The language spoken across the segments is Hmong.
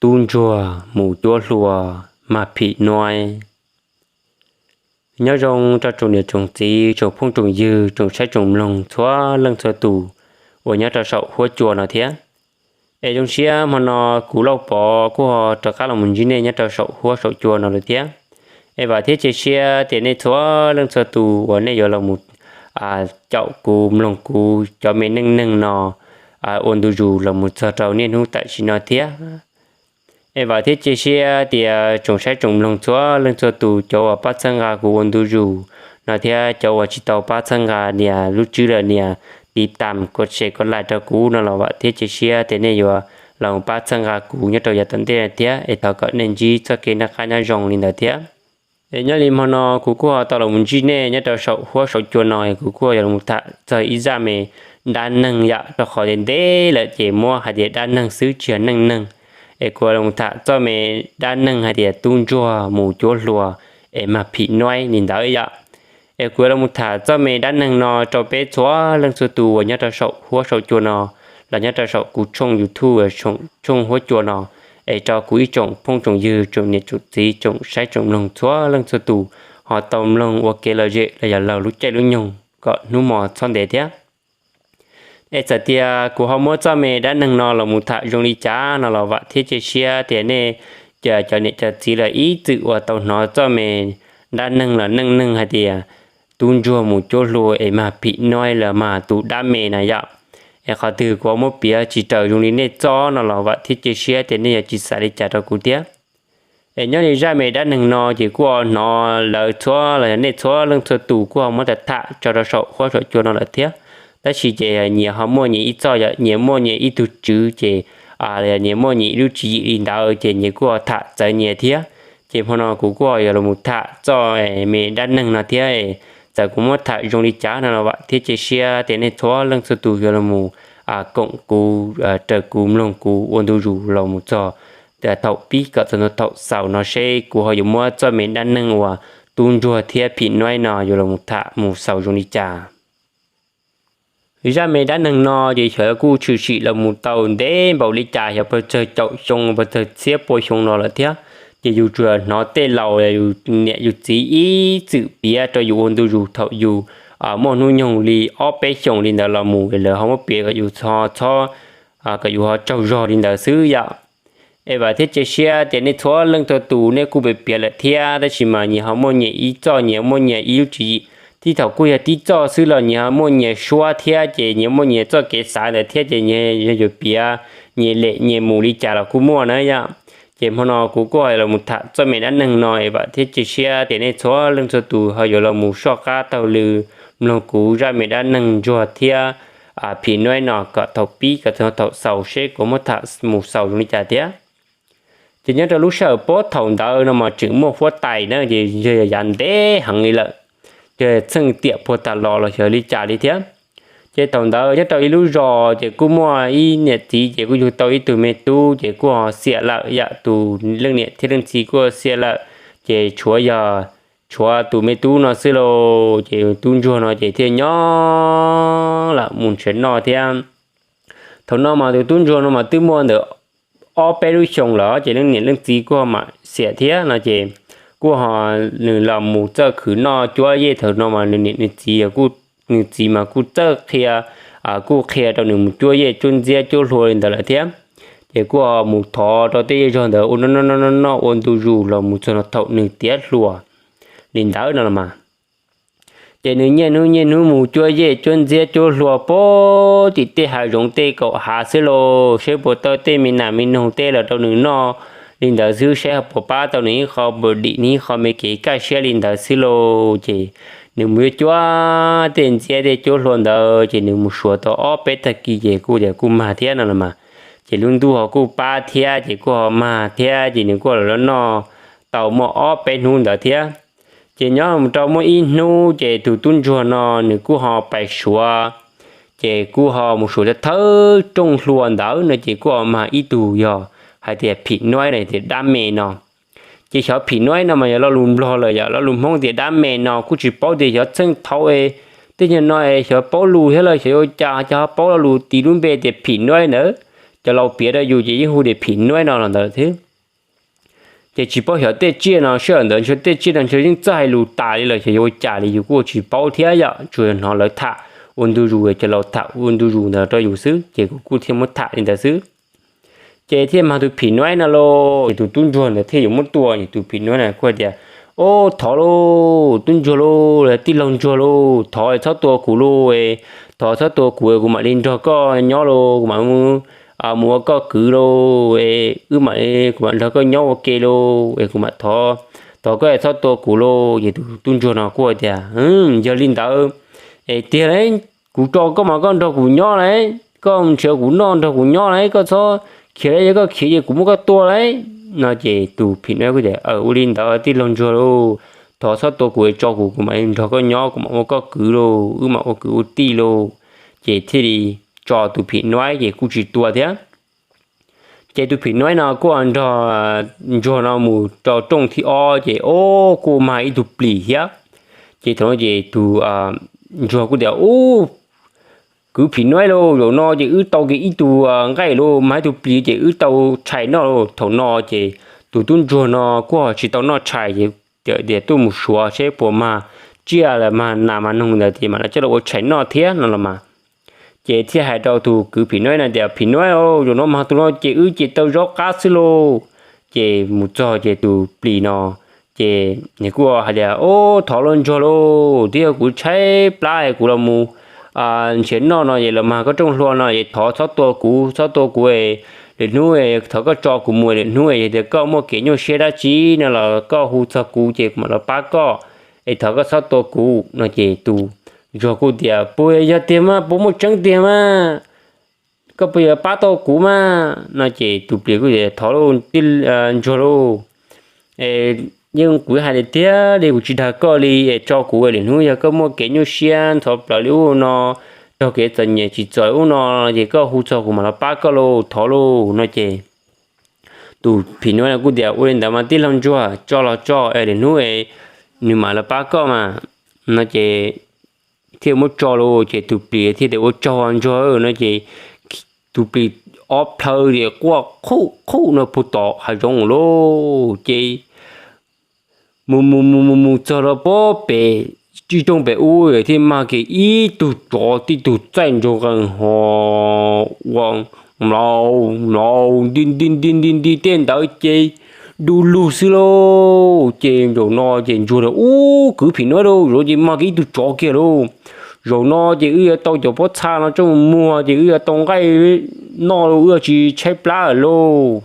tub ntsuag mus cuab hlua mag phim nuaib. Nyob zoo rau tsoom niam tsoom txiv, tsoom phooj tsoom ywg, tsoom saib tsoom mloog txhua leej txhua tus uas nyob rau saum huab cua no thiab. Es zoo siab hmo no kuv Lauj Pov kuj ho rov qab los mus ntsib nej nyob rau saum huab saum cua no lawm thiab. Es vam thiab cia siab tias nej txhua leej txhua tus uas nej yuav los mus caum kuv mloog kuv cov me neej neeg no ua ntu zus los mus txog rau niaj hnub tam sim no thiab. Es vam thiab cia siab tias tsoom saib tsoom mloog txhua leej txhua tus, cov uas pab txhawb nqa kuv ua ntu zus no thiab cov uas tsis tau pab txhawb nqa nias lub tswb lawm nias tiv tam kov se kov lais rau kuv no los vam thiab cia siab tias nej yuav los pab txhawb nqa kuv nyob rau yav tom ntej thiab. Es thov kom nej ntsib txoj kev noj qab nyob zoo li ntawd thiab. Es nyob li hmo no kuv kuj ho tau los mus ntsib nej nyob rau saum huab saum cua no, es kuv kuj yuav los tham txog ib zaj me dab neeg yom, rau qhov ntev lawm ces muab hais tias dab neeg xwb tsis yog neej neeg. Es kuv yuav los tham txoj me dab neeg hais tias tub ntsuag mus cuab hlua es mag phim nuaib li ntawd yom. Es kuv yuav los tham txoj me dab neeg no rau peb txhua leej txhua tus uas nyob rau saum huab saum cua no, los nyob rau saum kuv tshooj YouTube, tshooj huab cua no, es rau kuv ib tsoom phooj tsoom ywg, tsoom niam tsoom txiv, tsoom saib tsoom mloog txhua leej txhua tus ho tau mloog ua kev lom zem los yog laug lub caij lub nyoog kom hnub hmo txhob ntev thiab. Es txawm tias kuv ho muab txoj me dab neeg no los mus tham zoo li cas no los vam thiab cia siab tias nej cov niam cov txiv los ib txwm uas tau hnov txoj me dab neeg los neej neeg hais tias tub ntsuag mus cuab hlua es mag phim nuaib los mag tus dab me na yom. Es qhov twg kuv ho muab piav tsis raws zoo li nej txoj no los vam thiab cia siab tias nej yuav tsis xav li cas rau kuv thiab. Es nyob li zaj me dab neeg no ces kuj hnov lawv txhua los yog nej txhua leej txhua tus kuj ho muab tham tham tso rau saum huab saum cua no lawm thiab. Tab sis ces nyias ho muaj nyias ib txoj, yog nyias muaj nyias ib tug tswv ces, los yog nyias muaj nyias ib lub tswv yim li ntawd ces nyias kuj ho tham txawv nyias thiab. Ces hmo no kuv kuj ho yuav los tham txoj me dab neeg no thiab. Txawm kuv muab tham zoo li cas no los vam thiab cia siab tias nej txhua leej txhua tus yuav los koom kuv, raws kuv mloog kuv ua ntu zus los mus txog thaum pib kom txog thaum xaus no seb kuv ho yuav muab txoj me dab neeg uas tub ntsuag thiab phim nuaib no yuav los tham mus xaus zoo li cas. Zaj me dab neeg no ces xyov kuj tshwm sim los mus tau ntev npaum li cas, xyov puas txog caum xyoo puas txog txhiab pua xyoo no lawm thiab. Ces yus tsuas hnov tej laus yus niam yus txiv ib txwm piav rau yus ua ntu zus thaum yus muaj hnub nyoog li ob peb xyoos li ntawd los mus lawv ho muab piav kom yus txhob, kom yus ho tsaug zog li ntawd xwb yom. Es vam thiab cia siab tias nej txhua leej txhua tus nej kuj piav piav lawm thiab, tab sis mas nyias ho muaj nyias ib txoj, nyias muaj nyias ib lub tswv yim. Tib thaum kuj yog tib txoj xwb los nyias ho muaj nyias suab thiab, ces nyias muaj nyias txoj kev xav ntawd thiab, ces nyias yuav piav nyias lem nyias mus li cas los kuj muaj na yom. Ces hmo no kuv kuj ho los mus tham txoj me dab neeg no es vam thiab cia siab tias nej txhua leej txhua tus ho yuav los mus soj qab taug lw mloog kuv zaj me dab neeg ntsuag thiab phim nuaib no kom thaum pib kom txog thaum xaus seb kuv muab tham mus xaus zoo li cas thiab. Ces nyob rau lub sij hawm puag thaum ntawd no mas tseem muaj huab tais na, ces yog yav ntev heev li lawm, ces txheej tiam puag tas los los xyov li cas li thiab. Ces thaum ntawd nyob rau ib lub zos ces kuj muaj ib niam txiv ces kuj yug tau ib tug me tub ces kuj ho xiam lawm yom, tus leej niam thiab leej txiv kuj xiam lawm. Ces tshuav yog, tshuav tus me tub no xwb lauj, ces tub ntsuag no ces thiaj nyob lam mus nrhiav noj thiab. Thaum no mas tus tub ntsuag no mas twb muaj ntawm ob peb lub xyoos lawm ces leej niam leej txiv kuj ho mam xiam thiab no ces kuj ho nws los mus txawj khwv noj cuab yej. Thaum no mas nws niam nws txiv, nws txiv mas kuj txawj qhia, kuj qhia rau nws mus cuab yej cuab ntxiab cuab hlua li ntawd lawm thiab. Ces kuj ho mus thov rau tej zej zog ntawd ua noj noj noj noj ua ntu zus los mus txog thaum nws tiav hluas li ntawd no los mas. Ces nws niaj hnub niaj hnub mus cuab yej cuab ntxiab cuab hlua puag tim tej hav zoov tej kaum hav xwb lauj, saib puas tau tej me nas me noog tej los rau nws noj li ntawd xwb, saib ho puas pab tau nws ib qho puas dim nws ib qho me kev kaj siab li ntawd xwb lauj. Ces nws mus yuav cuab tej ntxiab tej cuab hlua ntawd ces nws mus suav tau ob peb tag kis ces kuj tias kuj mag thiab no los mas. Ces lub ntuj ho kuj pab thiab ces kuj ho mag thiab ces nws kuj los noj tau muaj ob peb hnub ntawd thiab. Ces nyob mus rau muaj ib hnub ces tus tub ntsuag no nws kuj ho pais suav, ces kuj ho mus suav thawj rooj hlua ntawd no ces kuj ho mag ib tug yog hais tias phim nuaib los tias dab me no. Ces xyov phim nuaib no mas yog lo lus Nplog lawm yom, lo lus Hmoob tias dab me no kuj tsis paub tias xyov txheej thaum es tej nyuag no es xyov paub lus thiab los xyov ua cas ho paub lo lus tis lub npe tias phim nuaib ntawd. cov laus piav rau yus ces yeej hu tias phim nuaib no los ntawd thiab. Ces tsis paub xyov tej tsiaj no sij hawm ntawd ntshe tej tsiaj no ntshe yeej txawj hais lus tas li lawm xyov yuav ua cas li yus kuj tsis paub thiab yom, tsuas yog hnov lawv tham ua ntu zus, cov laus tham ua ntu zus ntawd rau yus xwb ces kuv kuj thiaj muab tham li ntawd xwb. Ces thiaj mag tus phim nuaib no los ces tus tub ntsuag ntawd thiaj yuav muab tua ces tus phim nuaib no kuj hais tias, Ob, thov lauj, tub ntsuag lauj, tij laug ntsuag lauj, thov txhob tua kuv lauj, thov txhob tua kuv, kuv mam li nrog koj nyob lauj, kuv mam mus ua koj kwv lauj, wb mam, kuv mam nrog koj nyob ua ke lauj, es kuv mam thov, thov koj txhob tua kuv lauj. Ces tus tub ntsuag no kuj hais tias, Yog li ntawd es tiag lauj, kuv tso koj mas koj nrog kuv nyob lauj, koj nrhiav kuv noj nrog kuv nyob lauj, koj txhob khiav lauj, yog koj khiav ces kuv muab koj tua lauj. No ces tus phim nuaib kuj tias, Ua li ntawd tij laug ntsuag lauj, thov txhob tua kuv, tso kuv, kuv mam nrog koj nyob, kuv mam ua koj kwv lauj, wb mam ua kwv ua tij lauj. Ces thiaj li tso tus phim nuaib ces kuj tsis tua thiab. Ces tus phim nuaib no kuj nrog ntsuag no mus rau rooj thib ob ces ob kuj mag ib tug plis thiab. Ces thaum no ces tus ntsuag kuj tias, Ub, kwv phim nuaib lauj, zaum no ces wb tau kiag ib tug nqaij lauj, mag ib tug plis ces wb tau tshais noj lauj. Thaum no ces tus tub ntsuag no kuj tsis tau noj tshais ces tias tuaj mus suav seb puas mag tsiaj los mag nas mag noog ntawd ces mam li coj los ua tshais noj thiab no los mas. Ces thiaj hais rau tus kwv phim nuaib no tias, Phim nuaib, zaum no mag tus no ces wb ces tau zaub qab xwb lauj. Ces mus txog ces tus plis no ces nws kuj hais tias, Ob, thov lauj ntsuag lauj, twb yog kuv tshaib plab es kuv los mus nrhiav noj no es los mag koj rooj hlua no es thov txhob tua kuv, txhob tua kuv, lwm hnub thov koj tso kuv mus, lwm hnub yog tias koj muaj kev nyuaj siab dab tsi no los koj hu txog kuv ces kuv mam los pab koj, es thov koj txhob tua kuv. No ces tus ntsuag kuj tias, Puas yog tiag mas, puas muaj tseeb tiag mas, koj puas yuav pab tau kuv mas? No ces tus plis kuj tias, Thov lauj, tij ntsuag lauj, yeej kuv hais tiag tiag li, kuv tsis dag koj li, es tso kuv, lwm hnub yog koj muaj kev nyuaj siab ntxhov plawv li ub no, raug kev txom nyem tsim txom li ub no ces koj hu txog kuv mam los pab koj lauj, thov lauj. No ces tus phim nuav kuj tias, Ua li ntawd mas tij laug ntsuag, tso los tso, es lwm hnub nws mam los pab koj mas. No ces thiaj muab tso lauj, ces tus plis thiaj tias, Ua tsaug ntsuag. No ces tus plis ob plhaw ces quaj qhuj qhuj no puag tom hav zoov lauj. Ces mus mus mus mus mus txog rau puag pem tsooj pem ub thiaj mag kiag ib tug tsov tib tug txaij ntsoog qees ho ua mlaus mlaus nti nti nti nti nti tej ntawd ces du lug xwb lauj. Ces zaum no ces ntsuag tias, Ub, kwv phim nuav lauj, zaum no ces mag kiag ib tug tsov kiag lauj. Zaum no ces wb yuav tau cov pob txha no coj mus muag ces wb yuav tau nqaij noj lauj, wb yuav tsis tshaib plab lawm lauj.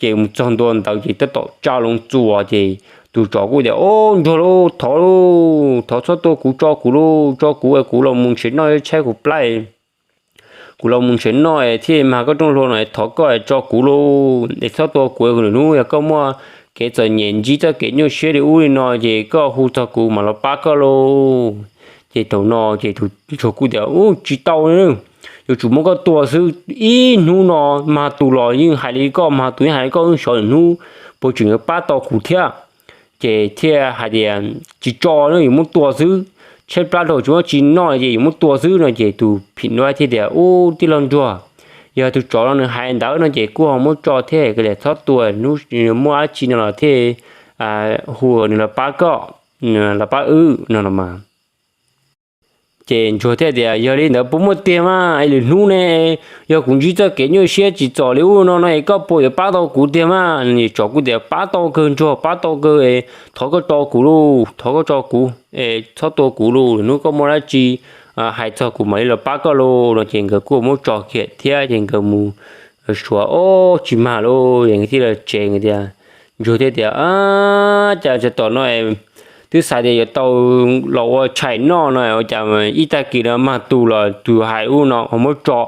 Ces mus txog ntua ntawd ces tab tom tsa loo txuas ces tus tsov kuj tias, Ob, ntsuag lauj, thov lauj, thov txhob tua kuv, tso kuv lauj, tso kuv es kuv los mus nrhiav noj, tshaib kuv plab, kuv los mus nrhiav noj es thiaj mag koj rooj hlua no, thov koj tso kuv lauj, es txhob tua kuv, lwm hnub yog koj muaj kev txom nyem ntsib txoj kev nyuaj siab li ub li no ces koj hu txog kuv mam los pab koj lauj. Ces thaum no ces tus ntsuag kuj tias, Ub, tsis tau, yuav tsum muab koj tua xwb, ib hnub no mag tus los yeej hais li koj, mag tus yeej hais li koj, wb xyov lwm hnub puas tseem yuav pab tau kuv thiab. Ces thiaj hais tias, Tsis tso, yuav muab tua xwb, tshaib plab dhau tsis muaj tsi noj ces yuav muab tua xwb. No ces tus phim nuav thiaj tias, Ub, tij laug ntsuag, yog tus tsov no nws hais ntawd no ces kuj ho muab tso thiab, txhob tua, hnub muaj dab tsi no los thiaj hu nws los pab koj, los pab wb no los mas. Ces ntsuag thiaj tias, Yog li ntawd puas muaj tiag mas, es lwm hnub ne, yog kuv ntsib txoj kev nyuaj siab tsim txom li ub no no es koj puas yuav pab tau kuv tiag mas? Tsov kuj tias, Pab tau kawg ntsuag, pab tau kawg, thov koj tso kuv lauj, thov koj tso kuv, txhob tua kuv lauj, lwm hnub koj muaj dab tsi hais txog kuv mam li los pab koj lauj. No ces nkawd kuj muab tso kiag thiab ces nkawd mus suav ob tsis mag lauj, es nkawd thiaj los tsev. Nkawd tias, ntsuag thiaj tias, Ab, cas tsam tom no twb xav tias yuav tau los ua tshais noj no ua cas ib tag kis no mag tus los tus hais ub no ho muab tso,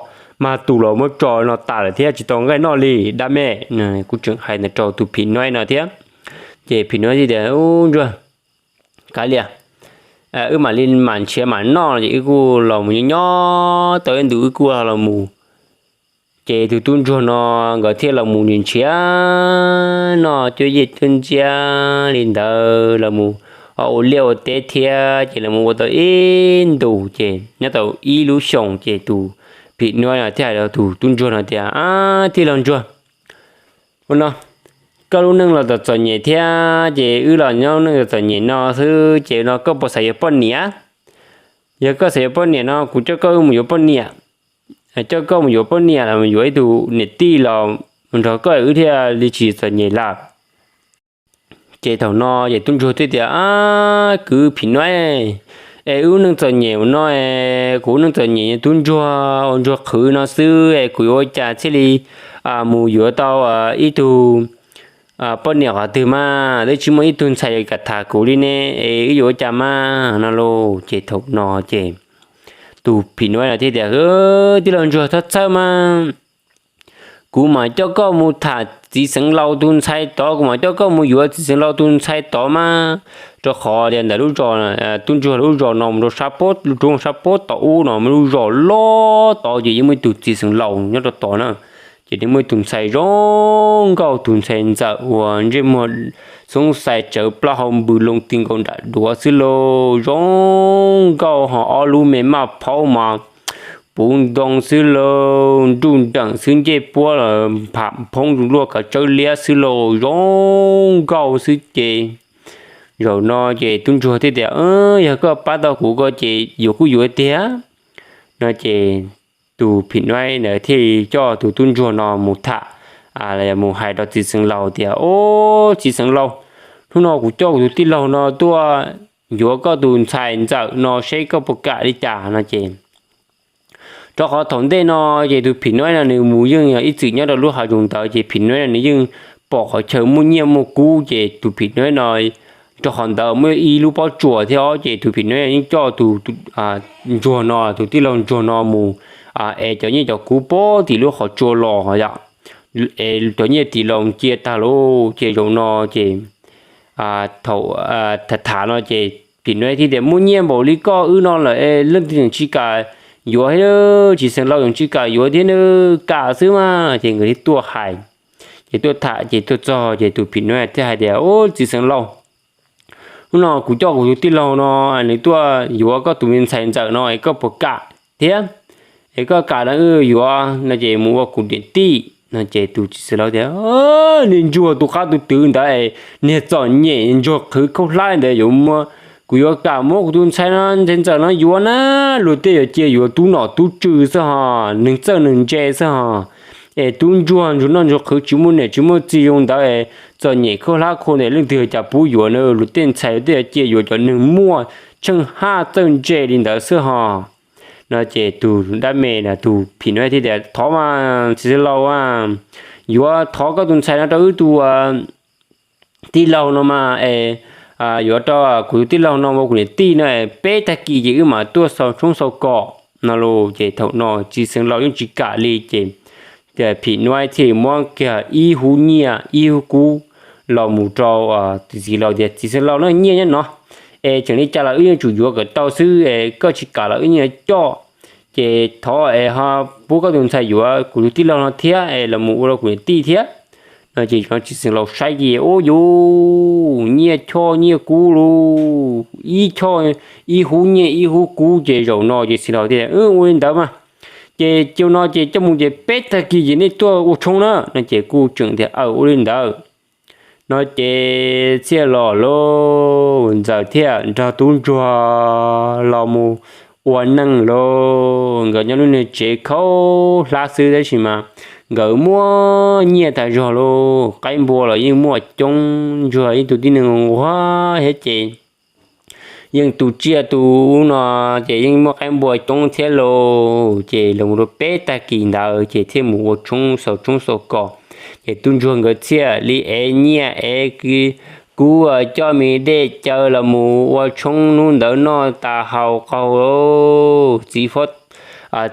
mag tus los muab tso no tas lawm thiab tsis tau nqaij noj li, dab me. Kuj tseem hais ntawd rau tus phim nuav no thiab. Ces phim nuav thiaj tias, Ub, ntsuag, kav liam, wb mam li mam nrhiav mam noj ces wb kuj los mus nyob nyob tau ib ntus wb kuj los mus. Ces tus tub ntsuag no nkawd thiaj los mus nrhiav noj cuab yej cuab ntxiab li ntawd, los mus ua liaj ua teb thiab ces los mus ua tau ib ntus ces nyob tau ib lub xyoos ces tus phim nyuj no thiaj hais rau tus tub ntsuag no tias, Ab, tij laug ntsuag, ua no, koj lub neej los txom txom nyem thiab ces wb los nyob neej txom txom nyem no xwb ces no koj puas xav yuav poj niam? Yog koj xav yuav poj niam no kuv coj koj mus yuav poj niam, coj koj mus yuav poj niam los yuav ib tug niam tij los nrog koj wb thiaj li tsis txom nyem lawm. Ces thaum no ces tub ntsuag thiaj tias, Ab, kwv phim nyuj, es wb neej txom nyem ua no es kuv neej txom nyem, tub ntsuag ua ntsuag qhwv no xwb es kuv yuav ua cas thiaj li mus yuav tau ib tug poj niam qhov twg mas, twb tsis muaj ib tug ntxhais kam tham kuv li ne, es wb yuav ua cas mas no lauj. Ces thaum no ces tus phim nyuj no thiaj tias, Tij laug ntsuag, txhob txhawj mas, kuv mam coj koj mus tham txiv xeev laus tus ntxhais tod, kuv mam coj koj mus yuav txiv xeev laus tus ntxhais tod mas. Rau qhov tias ntawm lub zos, tub ntsuag lub zos no mus rau sab pab, rau sab pab tom ub no muaj lub zos loj tod ces yeej muaj ib tug txiv xeev laus nyob rau tod na. Ces nws muaj ib tug ntxhais zoo nkauj, tus ntxhais ntxawm uas ntsej muag xoob xais tsawv, plaub hau npws loo ti nkaus nram duav xwb lauj, zoo nkauj ho ob lub me maj phaub mas puv ntoo xwb lauj, nruj nreem xwb, ncej puab los pham phoob luaj kav tsawb liab xwb lauj, zoo nkauj xwb ces. Zaum no ces tub ntsuag thiaj tias, Yog koj pab tau kuv ko ces yuav kuj yuav tiag. No ces tus phim nyuj ntawd thiaj coj tus tub ntsuag no mus tham, mus hais rau txiv xeev laus tias, Ob, txiv xeev laus, hnub no kuv coj kuv tus tij laug no tuaj yuav koj tus ntxhais ntxawm no seb koj puas kam li cas no ces. Rau qhov thaum ntej no ces tus phim nyuj no nws mus yeej ib txwm nyob rau lub hav zoov ntawd ces phim nyuj no nws yeej pom qhov chaw muaj nyiaj muaj kub ces tus phim nyuj no, rau qhov ntawd muaj ib lub pob tsuas thiab os, ces tus phim nyuj yeej coj tus ntsuag no, tus tij laug ntsuag no mus ev cov nyiaj cov kub pem tim lub qhov tsua los yom, es cov nyiaj tim los cia tag lauj. Ces zaum no ces thaum tham tham no ces phim nyuj thiaj tias, Muaj nyiaj npaum li koj wb no lawm leej twg yeej tsis kam yuav thiab, txiv xeev laus yeej tsis kam yuav thiab, nws kam xwb mas. Ces nkawd thiaj tuaj hais, ces tuaj tham ces tuaj txog ces tus phim nyuj thiaj hais tias, Ob, txiv xeev laus, hnub no kuv coj kuv tus tij laug no, nws tuaj yuav koj tus me ntxhais ntxawm no es koj puas kam thiab? Es koj kam no wb yuav no ces mus ua kuv niam tij no ces tus txiv xeev laus tias, Niag ntsuag tus qab tus twv ntawd, niag txom nyem ntsuag qhwv khaub hlab ntawd yuav muab kuv yuav kam muab kuv tus ntxhais no, ntxhais ntxawm no yuav na, luag tej yuav cia yuav tub nom tub tswv xwb ho, neeg txawj neeg ntse xwb ho. Es tub ntsuag ntsuag noj ntsuag qhwv tsis muaj niam tsis muaj txiv zoo ntawd, txom nyem khaub hlab khua ntawd leej twg cas pub yuav na, luag tej ntxhais tej yuav cia yuav cov neeg muaj tsheej haj txawj ntse li ntawd xwb ho. No ces tus dab me tus phim nyuj thiaj tias, Thov mas txiv xeev laus, yuav thov koj tus ntxhais no rau wb tus tij laug no mas es yuav rau kuv tus tij laug no ua kuv niam tij no, peb tag kis ces wb mam tuaj xaus tshoob xaus kos no los. Ces thaum no txiv xeev laus yeej tsis kam li ces phim nyuj thiaj muab kiag ib hub nyiaj ib hub kub los mus rau txiv laus tias, Txiv xeev laus, nyiaj nyob no es tseem li cas los wb yeej tsum yuav kom tau xwb, koj tsis kam los wb yeej coj. Ces thov es ho pub koj tus ntxhais yuav kuv tus tij laug no thiab es los mus ua rau kuv niam tij thiab. No ces txiv xeev laus saib ces, Ub, yus nyiaj choj nyiaj kub lauj, ib choj ib hub nyiaj ib hub kub ces zaum no ces txiv laus tias, Ua li ntawd mas, ces cia no ces coj mus ces peb tag kis ces nej tuaj ua tshoob na. No ces kuj tseem tias, Aws, ua li ntawd. No ces txhiaj los lauj, ntxawm thiaj nrog tub ntsuag los mus ua neej lauj. Nkawd nyob lub niag tsev khaub hlab xwb tab sis mas nkawd muaj nyiaj tas zog lauj, qaib npua los yeej muaj coob, ntsuag ib tug tib neeg nquag thiab ces yeej tu tsiaj tu no ces yeej muaj qaib npua coob thiab lauj. Ces los rau peb tag kis ntawd ces thiaj mus ua tshoob xaus tshoob xaus kos. Ces tub ntsuag nkawd thiaj li ev nyiaj ev kub coj me dej cawv los mus ua tshoob hnub ntawd noj tas haus qaug, txiv,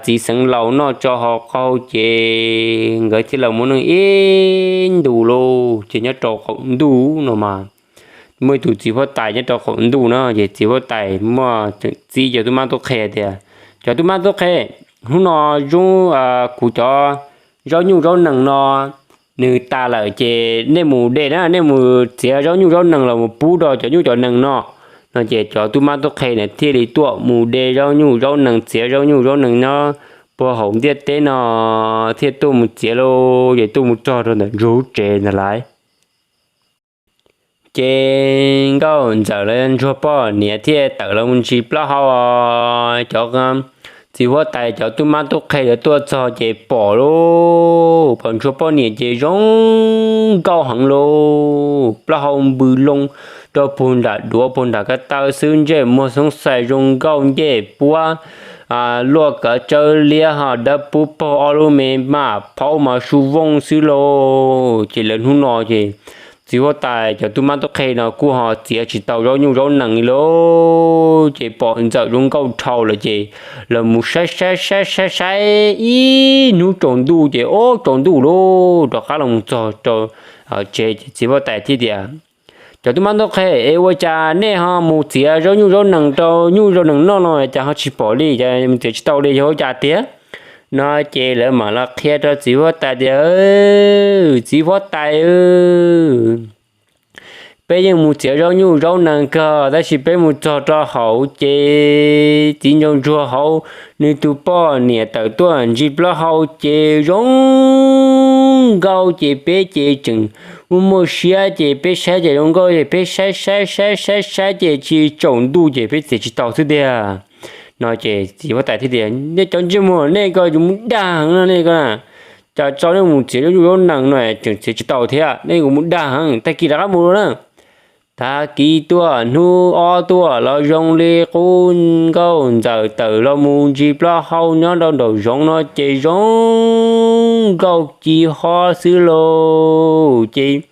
txiv xeev laus noj tso haus qaug ces nkawd thiaj los mus neej ib ntus lauj. Ces nyob rau qaum ntuj no mas muaj ib tug txiv huab tais nyob rau qaum ntuj na, ces txiv huab tais muaj tseem txib cov tub mab tub qhe tias, Cov tub mab tub qhe, hnub no zoo, kuv cov zaub nyuj zaub nees no nws tas lawm ces nej mus de na, nej mus txiav zaub nyuj zaub nees los mus pub rau cov nyuj cov nees no. No ces cov tub mab tub qhe na thiaj li tuaj mus de zaub nyuj zaub nees, txiav zaub nyuj zaub nees nyob puag hauv ntiaj teb no thiaj tuaj mus txiav lauj. Ces tuaj mus txog rau ntawm Ntsuag lub tsev ntawd lawm. Ces Nkauj Ntxawm los Ntsuag poj niam thiaj tawm los mus ntsis plaub hau. Cov txiv huab tais cov tub mab tub qhe lawv tuaj txog ces pom lauj, pom Ntsuag poj niam ces zoo nkauj heev lauj, plaub hau npws loo rau puag nram duav puag nram ko taw xwb, ntsej muag xoob xais zoo nkauj, ncej puab luaj kav tsawb liab ho dawb pub paug, ob lub me maj phaub mas su vooj xwb lauj. Ces lawv hnub no ces txiv huab tais cov tub mab tub qhe no kuj ho txiav tsis tau zaub nyuj zaub nees li lauj. Ces pom Ntxawm zoo nkauj dhau lawm ces los mus saib saib saib saib saib ib hnub tsaus ntuj ces ob tsaus ntuj lauj, rov qab los mus txog rau tsev ces txiv huab tais thiaj tias, Cov tub mab tub qhe es ua cas nej ho mus txiav zaub nyuj zaub nees rau nyuj zaub nees noj no cas ho tsis pom li, mus txiav tsis tau li, yog ua cas tiag? No ces lawv mam los qhia rau txiv huab tais tias, Txiv huab tais, peb yeej mus txiav zaub nyuj zaub nees kawg, tab sis peb mus txog rau hauv ces txiv nraug ntsuag hauv nws tus poj niam tawm tuaj ntsis plaub hau ces zoo nkauj ces peb ces tseem muaj muaj siab ces peb saib ces zoo nkauj ces peb saib saib saib saib saib ces tsis tsaus ntuj ces peb txiav tsis tau xwb tiag. No ces txiv huab tais thiaj tias, Nej cov ntsej muag nej ko yuav mus dag heev no nej ko, cas tso nej mus txiav zaub nyuj zaub nees no tseem txiav tsis tau thiab, nej yuav mus dag heev, tag kis rov qab mus dua na. Tag kis tuaj hnub ob tuaj los zoo li qub, Nkauj Ntxawm tawm los mus ntsis plaub hau nyob rau nraum zoov no ces zoo nkauj ci hob xwb lauj. Ces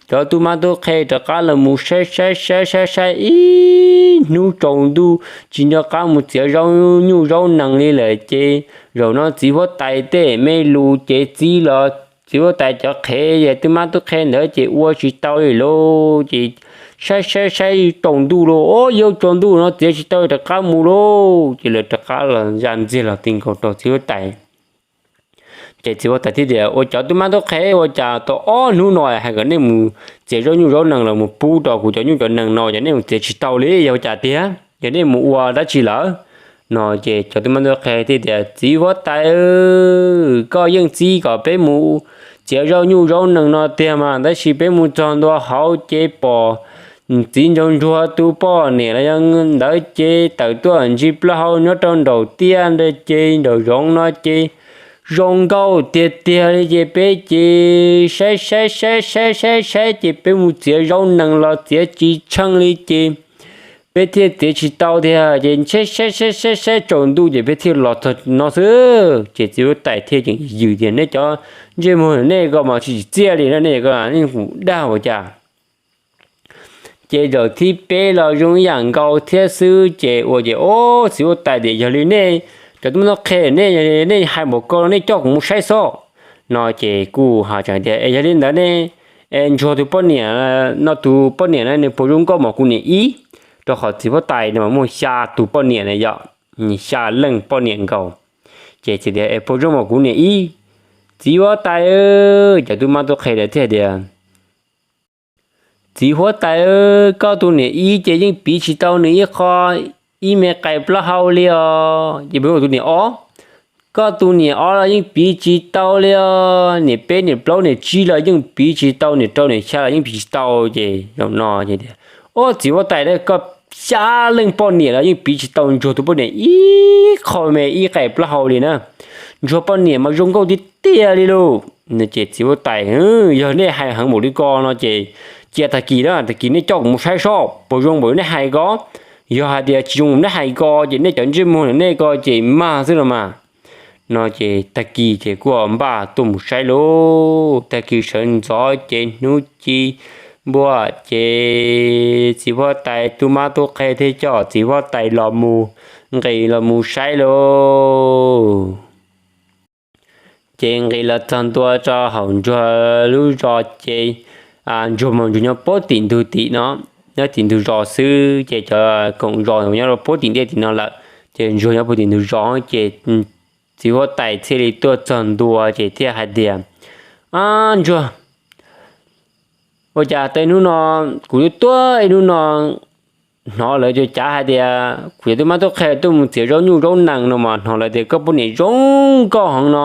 cov tub mab tub qhe rov qab los mus saib saib saib saib saib ib hnub tsaus ntuj tsis nco qab mus txiav zaub nyuj zaub nees li lawm ces zaum no txiv huab tais tej me lus ces txiv los txiv huab tais cov qhev tub mab tub qhe ntawd ces ua tsis tau li lauj. Ces saib saib saib tsaus ntuj lauj, Ob, yog tsaus ntuj no txiav tsis tau, rov qab mus lauj. Ces lawv rov qab los ya ntxiag los ti nkaus rau txiv huab tais. Ces txiv huab tais thiaj tias, Ua cov tub mab tub qhe, ua cas tau ob hnub no hais kom nej mus txiav zaub nyuj zaub nees los mus pub rau kuv cov nyuj cov nees no ces nej mus txiav tsis tau li, yog ua cas tiag? Yog nej mus ua dab tsi lawm? No ces cov tub mab tub qhe thiaj tias, Txiv huab tais, koj yeej txib kom peb mus txiav zaub nyuj zaub nees no tiag mas, tab sis peb mus txog ntua hauv ces pom txiv nraug ntsuag tus poj niam los yog ntawd ces tawm tuaj ntsis plaub hau nyob rau nraum tiaj ntawd ces nraum zoov no ces zoo nkauj tiag tiag li ces peb ces saib saib saib saib saib saib ces peb mus txiav zaub nees los txiav tsis tsheej li ces peb thiaj txiav tsis tau tiag ces saib saib saib saib saib tsaus ntuj ces peb thiaj los txog no xwb. Ces txiv huab tais thiaj yeem yws tias, Nej cov ntsej muag nej ko mas tsis tsim txiaj li no, nej ko nej mus dag ua cas? Ces zaum thib peb los zoo ib yam nkaus thiab xwb ces ua ces, Ob, txiv huab tais tias, Yog li nej cov tub mab tub qhe, nej, nej hais npaum ko no nej coj kuv mus saib xwb. No ces kuj hais tias, Es yog li ntawd ne, es ntsuag tus poj niam no, tus poj niam na nws puas zoo nkauj npaum kuv niam ib? Rau qhov txiv huab tais no mas muaj xya tus poj niam na yom, xya leej poj niam nkaus. Ces txiv tias, Es puas zoo npaum kuv niam ib? Txiv huab tais, cov tub mab tub qhe lawv thiaj tias, Txiv huab tais, koj tus niam ib ces yeej piv tsis tau nws ib qho ib me qais plaub hau li os. Ces peb tus niam ob, koj tus niam ob los yeej piv tsis tau li os, niam peb niam plaub niam tsib los yeej piv tsis tau, niam rau niam xya los yeej piv tsis tau. Ces zaum no ces tias, Ob, txiv huab tais, koj xya leej poj niam los yeej piv tsis tau ntsuag tus poj niam ib qho me ib qais plaub hau li na. Ntsuag poj niam mas zoo nkauj tiag tiag li lauj. Ces txiv huab tais, Yog nej hais heev npaum li ko no ces cia tag kis na, tag kis nej coj kuv mus saib seb puas zoo npaum li nej hais ko. Yog hais tias tsis zoo npaum nej hais ko ces nej cov ntsej muag nej ko ces mag xwb los mas. No ces tag kis ces kuj npaj tuaj mus saib lauj. Tag kis sawv ntxov ces hnub ci npua ces txiv huab tais tub mab tub qhe thiaj coj txiv huab tais los mus nqis los mus saib lauj. Ces nqis los txog ntua rau hauv ntsuag lub zos ces ntsuag mas ntsuag nyob puag tim ntug tim no, nyob tim ntug zos xwb ces cov koom zos nyob rau puag tim ntej tim no lawm. Ces ntsuag nyob puag tim ntug zos ces txiv huab tais thiaj li tuaj txog ntua ces thiaj hais tias, Ab ntsuag, ua cas tej hnub no kuv twb tuaj ib hnub no hnov lawv cov cav hais tias kuv cov tub mab tub qhe tuaj mus txiav zaub nyuj zaub nees no mas hnov lawv tias koj poj niam zoo nkauj heev no,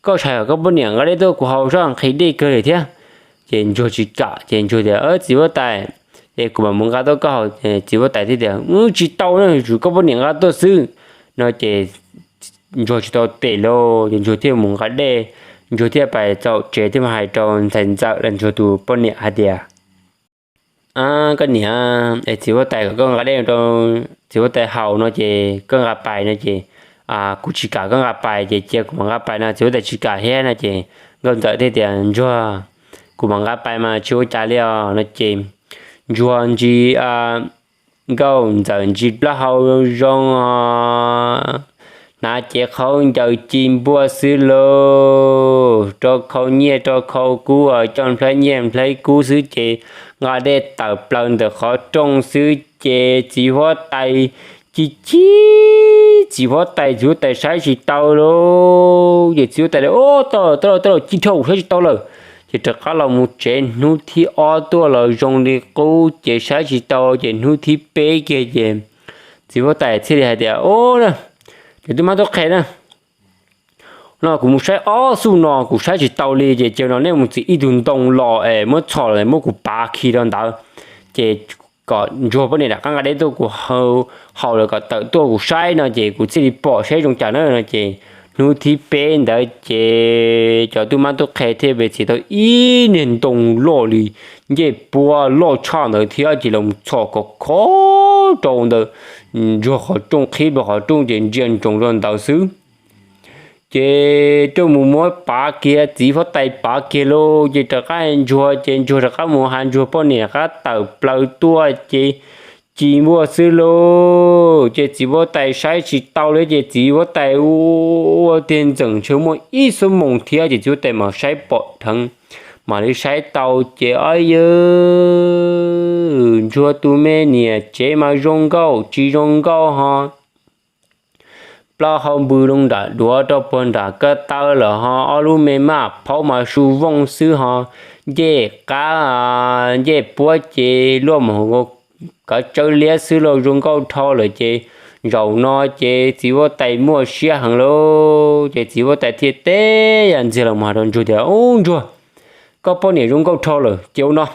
koj txhob kom koj poj niam nqa dej tuaj kuv haus soj nqhis dej kawg li thiab. Ces ntsuag tsis kam ces ntsuag tias, Txiv huab tais, es kuv mam mus nqa tuaj koj haus. Txiv huab tais thiaj tias, Tsis tau na, yuav tsum koj poj niam nqa tuaj xwb no ces ntsuag tsis tau tes lauj, ces ntsuag thiaj mus nqa dej, ntsuag thiaj pais txog tsev thiaj mus hais rau ntxhais ntxawm los ntsuag tus poj niam hais tias, Koj niam, es txiv huab tais kom koj nqa dej rau txiv huab tais haus no ces koj nqa pais no ces, kuv tsis kam koj nqa pais ces cia kuv mam nqa pais no txiv huab tais tsis kam thiab no ces nkauj ntxawm thiaj tias, Ntsuag, kuv mam nqa pais mas tsis ua cas li os no ces ntsuag ntsis nkauj ntxawm ntsis plaub hau zoo os, hnav cev qhaub ncaws ci npuaj xwb lauj, rau khau nyiaj rau khau kub, coj nplhaib nyiaj nplhaib kub xwb ces nqa dej tawm plaws ntawm qhov rooj xwb ces txiv huab tais ci ci, txiv huab tais, txiv huab tais saib tsis tau lauj. Ces txiv huab tais, Ub, tau lawm, tau lawm, tau lawm, ci dhau, saib tsis tau lawm. Ces rov qab los mus tsev, hnub thib ob tuaj los zoo li qub ces saib tsis tau, ces hnub thib peb kiag ces txiv huab tais thiaj li hais tias, Ub, cov tub mab tub qhe na, no kuv mus saib ob xuj no kuv saib tsis tau li, ces cia no nej mus txiav ib tug ntoo los es muab txhom los muab kuv pav khi rau ntawd, ces kom ntsuag poj niam rov qab nqa dej tuaj kuv haus lawm kom tawm tuaj kuv saib no ces kuv thiaj li pom saib zoo cas na no ces hnub thib peb ntawd ces cov tub mab tub qhe thiaj li txiav tau ib niag ntoo loj li ncej puab loj tshaj ntawd thiab ces los txhom khov kho rau ntawd ntsuag qhov rooj, qhib rau qhov rooj ces ntsia ntsoov rau ntawd xwb. Ces tuaj mus muab pav kiag, txiv huab tais pav kiag lauj, ces rov qab ntsuag, ces ntsuag rov qab mus hais ntsuag poj niam rov qab tawm plaws tuaj ces ci npuaj xwb lauj. Ces txiv huab tais saib tsis tau li ces txiv huab tais ua tiag ntxeem ntshe muaj ib xuab moos thiab ces txiv huab tais mam saib pom dheev, mam li saib tau ces, Ob yawg, ntsuag tus me niam tsev mas zoo nkauj tsis zoo nkauj ho plaub hau npws loo nram duav rau puag nram ko taw lawm ho ob lub me maj phaub mas su vooj xwb ho ncej qab ncej puab ces luaj mus kav tsawb liab xwb lauj, zoo nkauj dhau lawm ces zaum no ces txiv huab tais muaj siab heev lauj. Ces txiv huab tais thiaj teb yam ntxiag los mus hais rau ntsuag tias, Ub ntsuag, koj poj niam zoo nkauj dhau lawm ces ua no,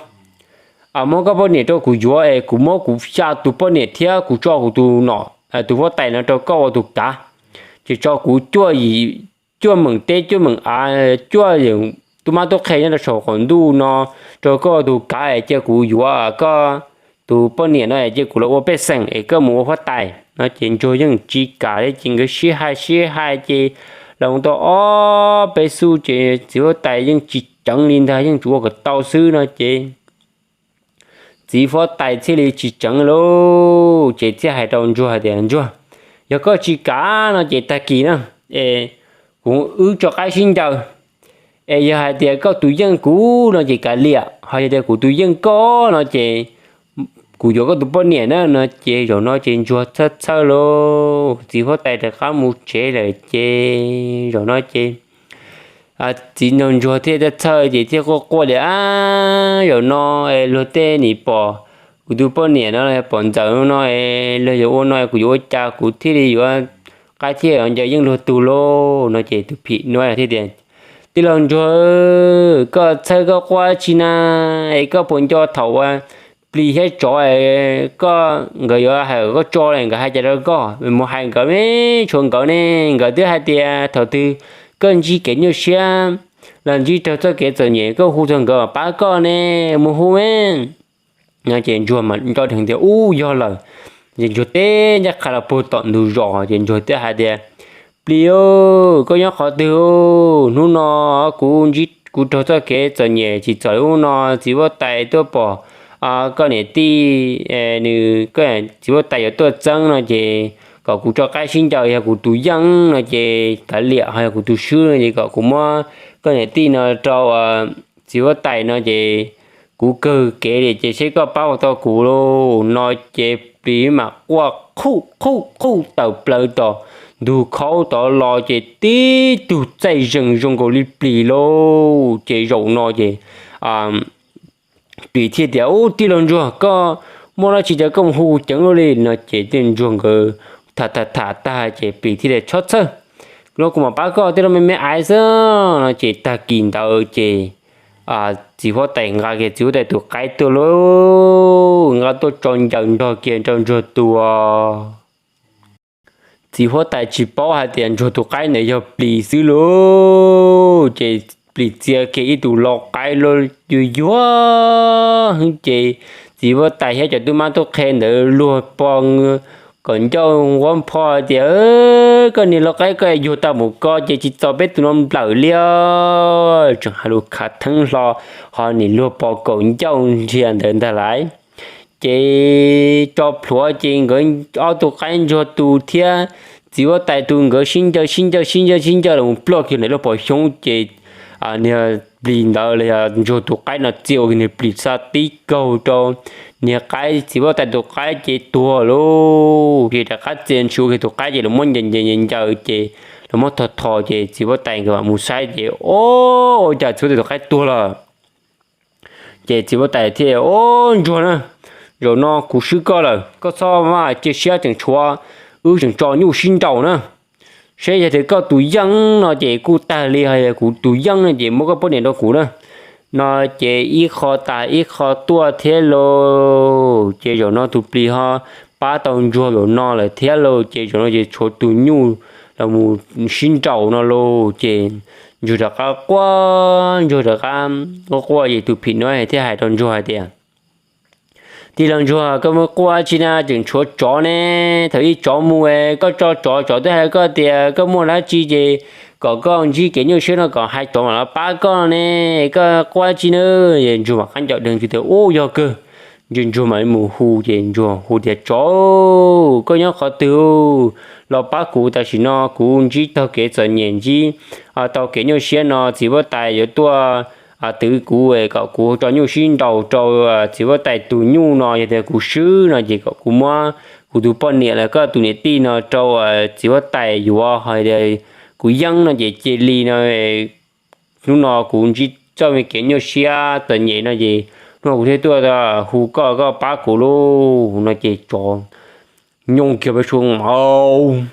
muab koj poj niam rau kuv yuav es kuv muab kuv xya tus poj niam thiab kuv tso kuv tus nom, tus huab tais no rau koj ua tus kav, ces tso kuv cuaj meem teb cuaj meem av, cuaj tub mab tub qhe nyob rau saum qaum ntuj no rau koj ua tus kav es cia kuv yuav koj tus poj niam no es cia kuv los ua pej xeem es koj mus ua huab tais no ces ntsuag yeej tsis kam li ces nkawd sib hais sib hais ces los tau ob peb xuj ces txiv huab tais yeej tsis ceev li ntag, yeej tsuas ua kom tau xwb no ces txiv huab tais thiaj li tsis ceev lauj, ces thiaj hais rau ntsuag hais tias, Ntsuag, yog koj tsis kam no ces tag kis na es kuv wb tso qaib sib ncaws, es yog hais tias koj tus yeej kuv no ces kav liam, ho yog tias kuv tus yeej koj no ces kuv yuav koj tus poj niam na no ces zaum no ces ntsuag txhawj txhawj lauj, txiv huab tais rov qab mus tsev lawm ces zaum no ces txiv nraug ntsuag thiaj txhawj ces thiaj quaj quaj li, Ab, zaum no luag tej nim pom kuv tus poj niam no pom ntxawm no, luag yuav ua no kuv yuav ua cas kuv thiaj li yuav qaib thiaj ncaws yeej luag tug lauj no ces tus phim nyuj thiaj tias, Tij laug ntsuag, koj txhawj koj quaj tsi na, es koj puas nco thaum uas plis thiab tsov koj, nkawd yuav hais koj tso nkawd hais cas rau koj, mus hais nkawd me, tshuav nkawd ne, nkawd twb hais tias thaum twg koj ntsib kev nyuaj siab los ntsib raug txoj kev txom nyem koj hu txog nkawd pab koj ne, mus hu me. No ces ntsuag mas nco dheev tias ub yog lawm, ces ntsuag teb ncaj qha los puag tom ntug zos ces ntsuag thiaj hais tias, Plis, koj nyob qhov twg? Hnub no kuv ntsib kuv raug txoj kev txom nyem tsis txom li ub no, txiv huab tais tuaj pom koj niam tij, nws, txiv huab tais yuav tuaj txeeb no ces kom kuv tso qaib sib ncaws, yog kuv tus yeej no ces kav liam, ho yog kuv tus swb no ces kom kuv muab koj niam tij no rau txiv huab tais no ces kuv kawg kev li ces seb koj pab ua tau kuv lauj. No ces plis mam quaj qhuj qhuj qhuj tawm plaws tom ntug khaub tod los ces tib tug txaij zeeg zoo nkaus li plis lauj. Ces zaum no ces plis thiaj tias, Ub, tij laug ntsuag, koj muaj dab tsi ces koj mus hu kuv ceev luaj li no ces tej ntsuag nkawd tham tham tham tag ces plis thiaj li, Txhob txhawj, no kuv mam pab koj, tej no me me ais xwb no ces tag kis ntawd ces txiv huab tais nqa kiag txiv huab tais tus qaib tuaj lauj, nqa tuaj tso ncaws nrog kiag rau ntsuag tus. Txiv huab tais tsis paub hais tias ntsuag tus qaib ntawd yog plis xwb lauj, ces plis txia kiag ib tug lau qaib yuag yuag ces txiv huab tais thiab cov tub mab tub qhe ntawd luag pog kaum ncauj nquab npho tias, Koj niag lau qaib, koj yuag tau mus ko ces tsis txaus peb tus no nplawm li os. Tseem hais lus khav theeb hlo, ho nim luag pog kaum ncauj nrhiav ntawd ntag lauj. Ces tso plhuav ces nkawd ob tug qaib ntsuag tus thiab txiv huab tais tus nkawd sib ncaws sib ncaws sib ncaws sib ncaws los ploj kiag ntawm lub pob xyoob ces niag plis ntawd los yog ntsuag tus qaib no txia ua kiag niag plis xa tib kaug rau niag qaib, txiv huab tais tus qaib ces tuag lauj. Ces rov qab txia ntshis ua kiag tus qaib ces los muab ncaws ncaws ncaws ces los muab tho tho ces txiv huab tais nkawd mam mus saib ces, Ua cas txiv huab tais tus qaib tuag lawm? Ces txiv huab tais thiaj, Ub, ntsuag na, zaum no kuv swb koj lawm, koj txhob maj cia siab, tseem tshuav, wb tseem tso nyuj sib nraus na. Seb yog tias koj tus yeej no ces kuj tag li, ho yog kuv tus yeej no ces muab koj poj niam rau kuv na. No ces ib qho tas ib qho tuaj thiab lauj. Ces zaum no tus plis ho pab tau ntsuag zaum no lawm thiab lauj. Ces zaum no ces tshuav tus nyuj los mus sib nraus no lauj. Ces ntsuag rov qab quaj, ntsuag rov qab quaj quaj ces tus phim no thiaj hais rau ntsuag hais tias, Tij laug ntsuag, koj muab quaj dab tsi na, tseem tshuav tsov ne. Thaum ub tsov mus es koj tso tsov, tsov twb hais koj tias koj muaj dab tsi ces kom koj ntsib kev nyuaj siab no kom hais tsov mam los pab koj ne, koj quaj dab tsi na. Ntsuag mam qab ncaum deeg tias, Ub, yog kawg. Ntsuag mam li mus hu ces ntsuag hu tias, Tsov, koj nyob qhov twg los pab kuv, tam sim no kuv ntsib taug kev txom nyem, ntsib tau kev nyuaj siab no, txiv huab tais yuav tuaj twv kuv kom kuv tso nyuj sib nraus rau txiv huab tais tus nyuj no, yog tias kuv swb no ces kom kuv muab kuv tus poj niam los koj tus niam tij no rau txiv huab tais yuav, ho kuv yeej no ces cia li no, hnub no kuv ntsib txoj me kev nyuaj siab txom nyem no ces hnub no kuv thiaj tuaj hu koj, koj pab kuv lauj. No ces tsov nyooj kiag peb suab mlaus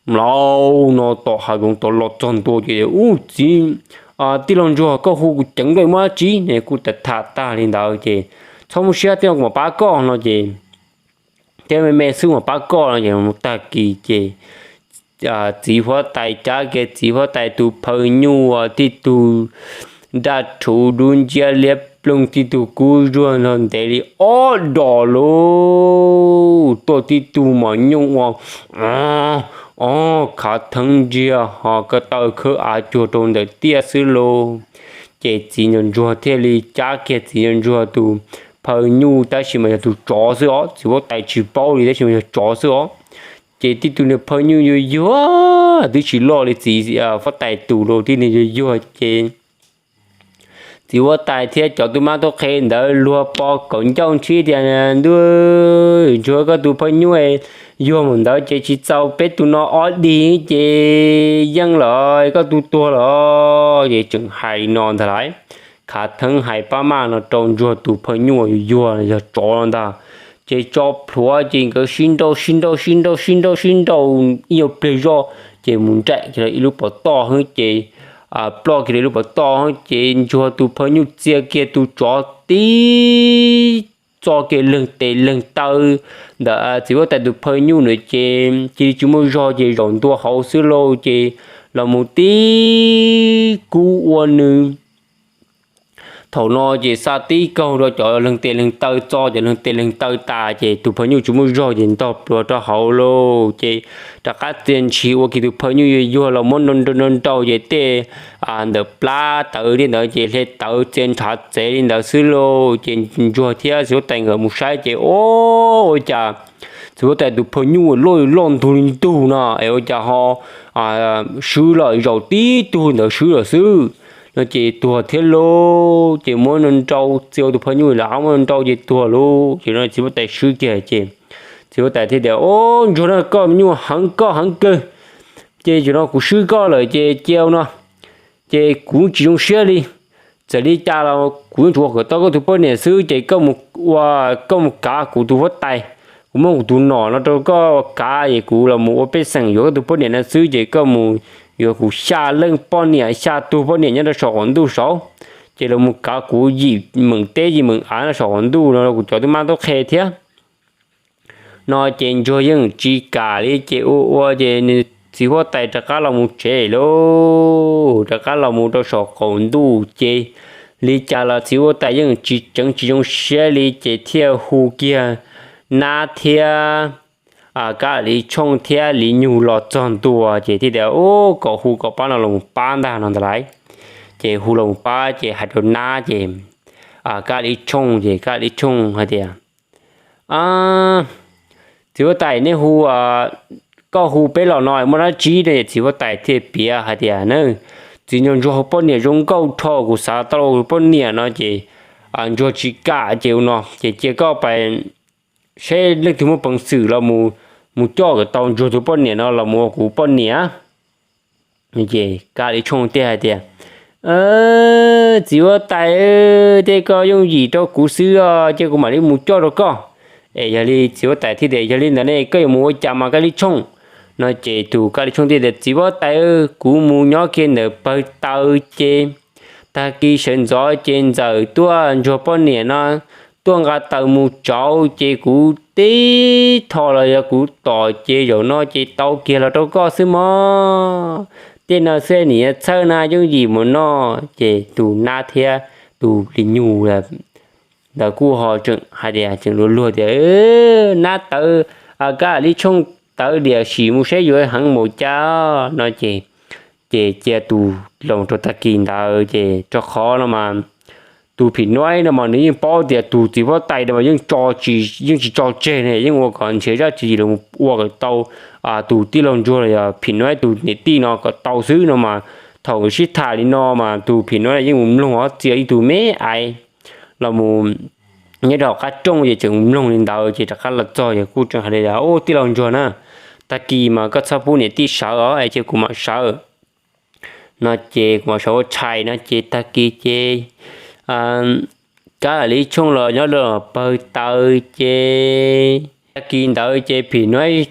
mlaus no tom hav zoov tod los txog ntua ces, Ub, txiv, tij laug ntsuag, koj hu kuv ceev npaum muaj dab tsi ne? Kuj tham tham tag li ntawd ces, Txhob muaj siab, tej no kuv mam pab koj no ces, Thiab me me xwb mam pab koj no ces mus tag kis ces txiv huab tais cab kiag txiv huab tais tus phaw nyuj uas tib tug daj rhuv dub nciab liab ploog, tib tug kub zuag nrog ntev li ob dos lauj, tuaj tib tug mos nyooj ua ob khav theeb ntsiag ho ko taw khawb av cuag rau ntawm tiaj xwb lauj. Ces txiv nco ntsuag thiaj li cab kiag txiv nco ntsuag tus phaw nyuj, tab sis mas yog tus tsov xwb os, txiv huab tais tsis paub li, tab sis mas yog tsov xwb os. Ces tib tug niag phaw nyuj yuag yuag twb tsis loj li txiv huab tais tus lauj, tib niag yuag yuag ces txiv huab tais thiab cov tub mab tub qhe ntawd luag pog kaum ncauj ntsib tias, Ntuj, ntsuag, koj tus phaw nyuj yuag mus ntawd ces tsis txaus peb tus no ob dig ces yeej lawm, koj tus tuag lawm. Ces tseem hais li no ntag lauj, khav theeb hais pab maj no rau ntsuag tus phaw nyuj yuag yuag yog tsov no ntag. Ces tso plhuav ces nkawd sib nrauj sib nrauj sib nrauj sib nrauj sib nrauj ib nyuag pliag zoj ces mus nraim kiag ib lub pov toj heeb ces ploj kiag ib lub pov toj heeb ces ntsuag tus phaw nyuj txia kiag tus tsov tib txo kiag leeg tes leeg taw ntawm txiv huab tais tus phaw nyuj ntawd ces cia li tsis muaj zog ces zaum ntua hauv xwb lauj. Ces los mus tib kub ua nws thaum no ces xa tib kaug rau cov leeg tes leeg taw, txo cov leeg tes leeg taw tas ces tus phaw nyuj tsis muaj zog ces ntog plhuav rau hauv lauj. Ces rov qab txia ntshis ua kiag tus phaw nyuj yuag yuag los muab nrau nrau nrau ces tej ntawm plab tawv li ntawd ces hle tawv txia ntshav txev li ntawd xwb lauj. Ces ntsuag thiab txiv huab tais nkawd mus saib ces, Ub, ua cas txiv huab tais tus phaw nyuj loj loj ntug li ntug no es ua cas ho swb lawm, zaum tib tug ntawd swb lawm xwb no ces tuag thiab lauj. Ces muab nrau nrau, txia ua tus phaw nyuj los muab nrau nrau ces tuag lauj. Ces no txiv huab tais swb kiag ces txiv huab tais thiaj tias, Ub, ntsuag na, koj nyuaj heev, koj heev kawg. Ces zaum no kuv swb koj lawm ces cia no ces kuv tsis zoo siab li. Txawm li cas los kuv yeej tsuas ua kom tau koj tus poj niam xwb, ces koj mus ua, koj mus kav kuv tus huab tais, kuv muab kuv tus nom no rau koj kav, es kuv los mus ua pej xeem yuav koj tus poj niam no xwb, ces koj mus yuav kuv xya leej poj niam, xya tug poj niam nyob rau saum qaum ntuj saud, ces los mus kav kuv yim meem teb yim meem av no saum qaum ntuj no kuv cov tub mab tub qhe thiab. No ces ntsuag yeej tsis kam li, ces ua ua ces nws txiv huab tais rov qab los mus tsev lauj, rov qab los mus rau saum qaum ntuj ces li cas los txiv huab tais yeej tsis tseev tsis zoo siab li, ces thiaj hu kiag Nab thiab Kab Lis Tshooj thiab Lis Nyug los txog ntua, ces thiaj tias, Ub, kom hu kom pab no los pab ntag no ntag lauj. Ces hu los pab ces hais rau Nab ces Kab Lis Tshooj, ces Kab Lis Tshooj hais tias, Txiv huab tais, nej hu, koj hu peb los no muaj dab tsi? Txiv huab tais thiaj piav hais tias, Txiv ntsuag ntsuag poj niam zoo nkauj dhau, kuv xav tau poj niam no ces ntsuag tsis kam, ces ua no ces cia koj pais saib leej twg muaj peev xwm los mus coj kom tau ntsuag tus poj niam no los mus ua kuv poj niam. Ces Kab Lis Tshooj thiaj hais tias, Txiv huab tais, tej koj yooj yim rau kuv xwb os, ces kuv mam li mus coj rau koj. Es yog li txiv huab tais thiaj tias, Yog li ntawd ne koj yuav mus ua cas mas Kab Lis Tshooj? No ces tus Kab Lis Tshooj thiaj tias, Txiv huab tais, kuv mus nyob kiag ntawm pawg taws ces tag kis sawv ntxov ces ntxawm tuaj ntsuag poj niam no tuaj nqa taws mus tsauv, ces kuv tib tho los yog kuv tom ces zaum no ces tau kiag los rau koj xwb mog. Tej no xwb nim yuav txhawj na, yooj yim mus no. Ces tus Nab thiab tus Lis Nyug ntawd kuj ho tseem hais tias, tseem luag luag tias, Nab tawv, Kab Lis Tshooj tawv tiam sis mus saib yuav heev mus cas no ces, ces cia tus los rau tag kis ntawd ces rau qhov no mas tus phim nuaib no mas nws yeej paub tias tus txiv huab tais no mas yeej tsis tso tseg ne, yeej ua kom nrhiav zaj tswv yim los ua kom tau tus tij laug ntsuag los yog phim nuaib tus niam tij no kom tau xwb no mas. Thaum sib tham li no mas tus phim nuaib yeej mus mloog ob txia ib tug me aiv los mus nyob rau hauv qab rooj ces tseem mus mloog li ntawd ces rov qab los txog ces kuj tseem hais li, Ub, tij laug ntsuag na, tag kis mas koj txhob pub niam tij sawv os, es cia kuv mam sawv no ces kuv mam sawv ua tshais no ces tag kis ces Kab Lis Tshooj los nyob rau pawg taws ces tag kis ntawd ces phim nuaib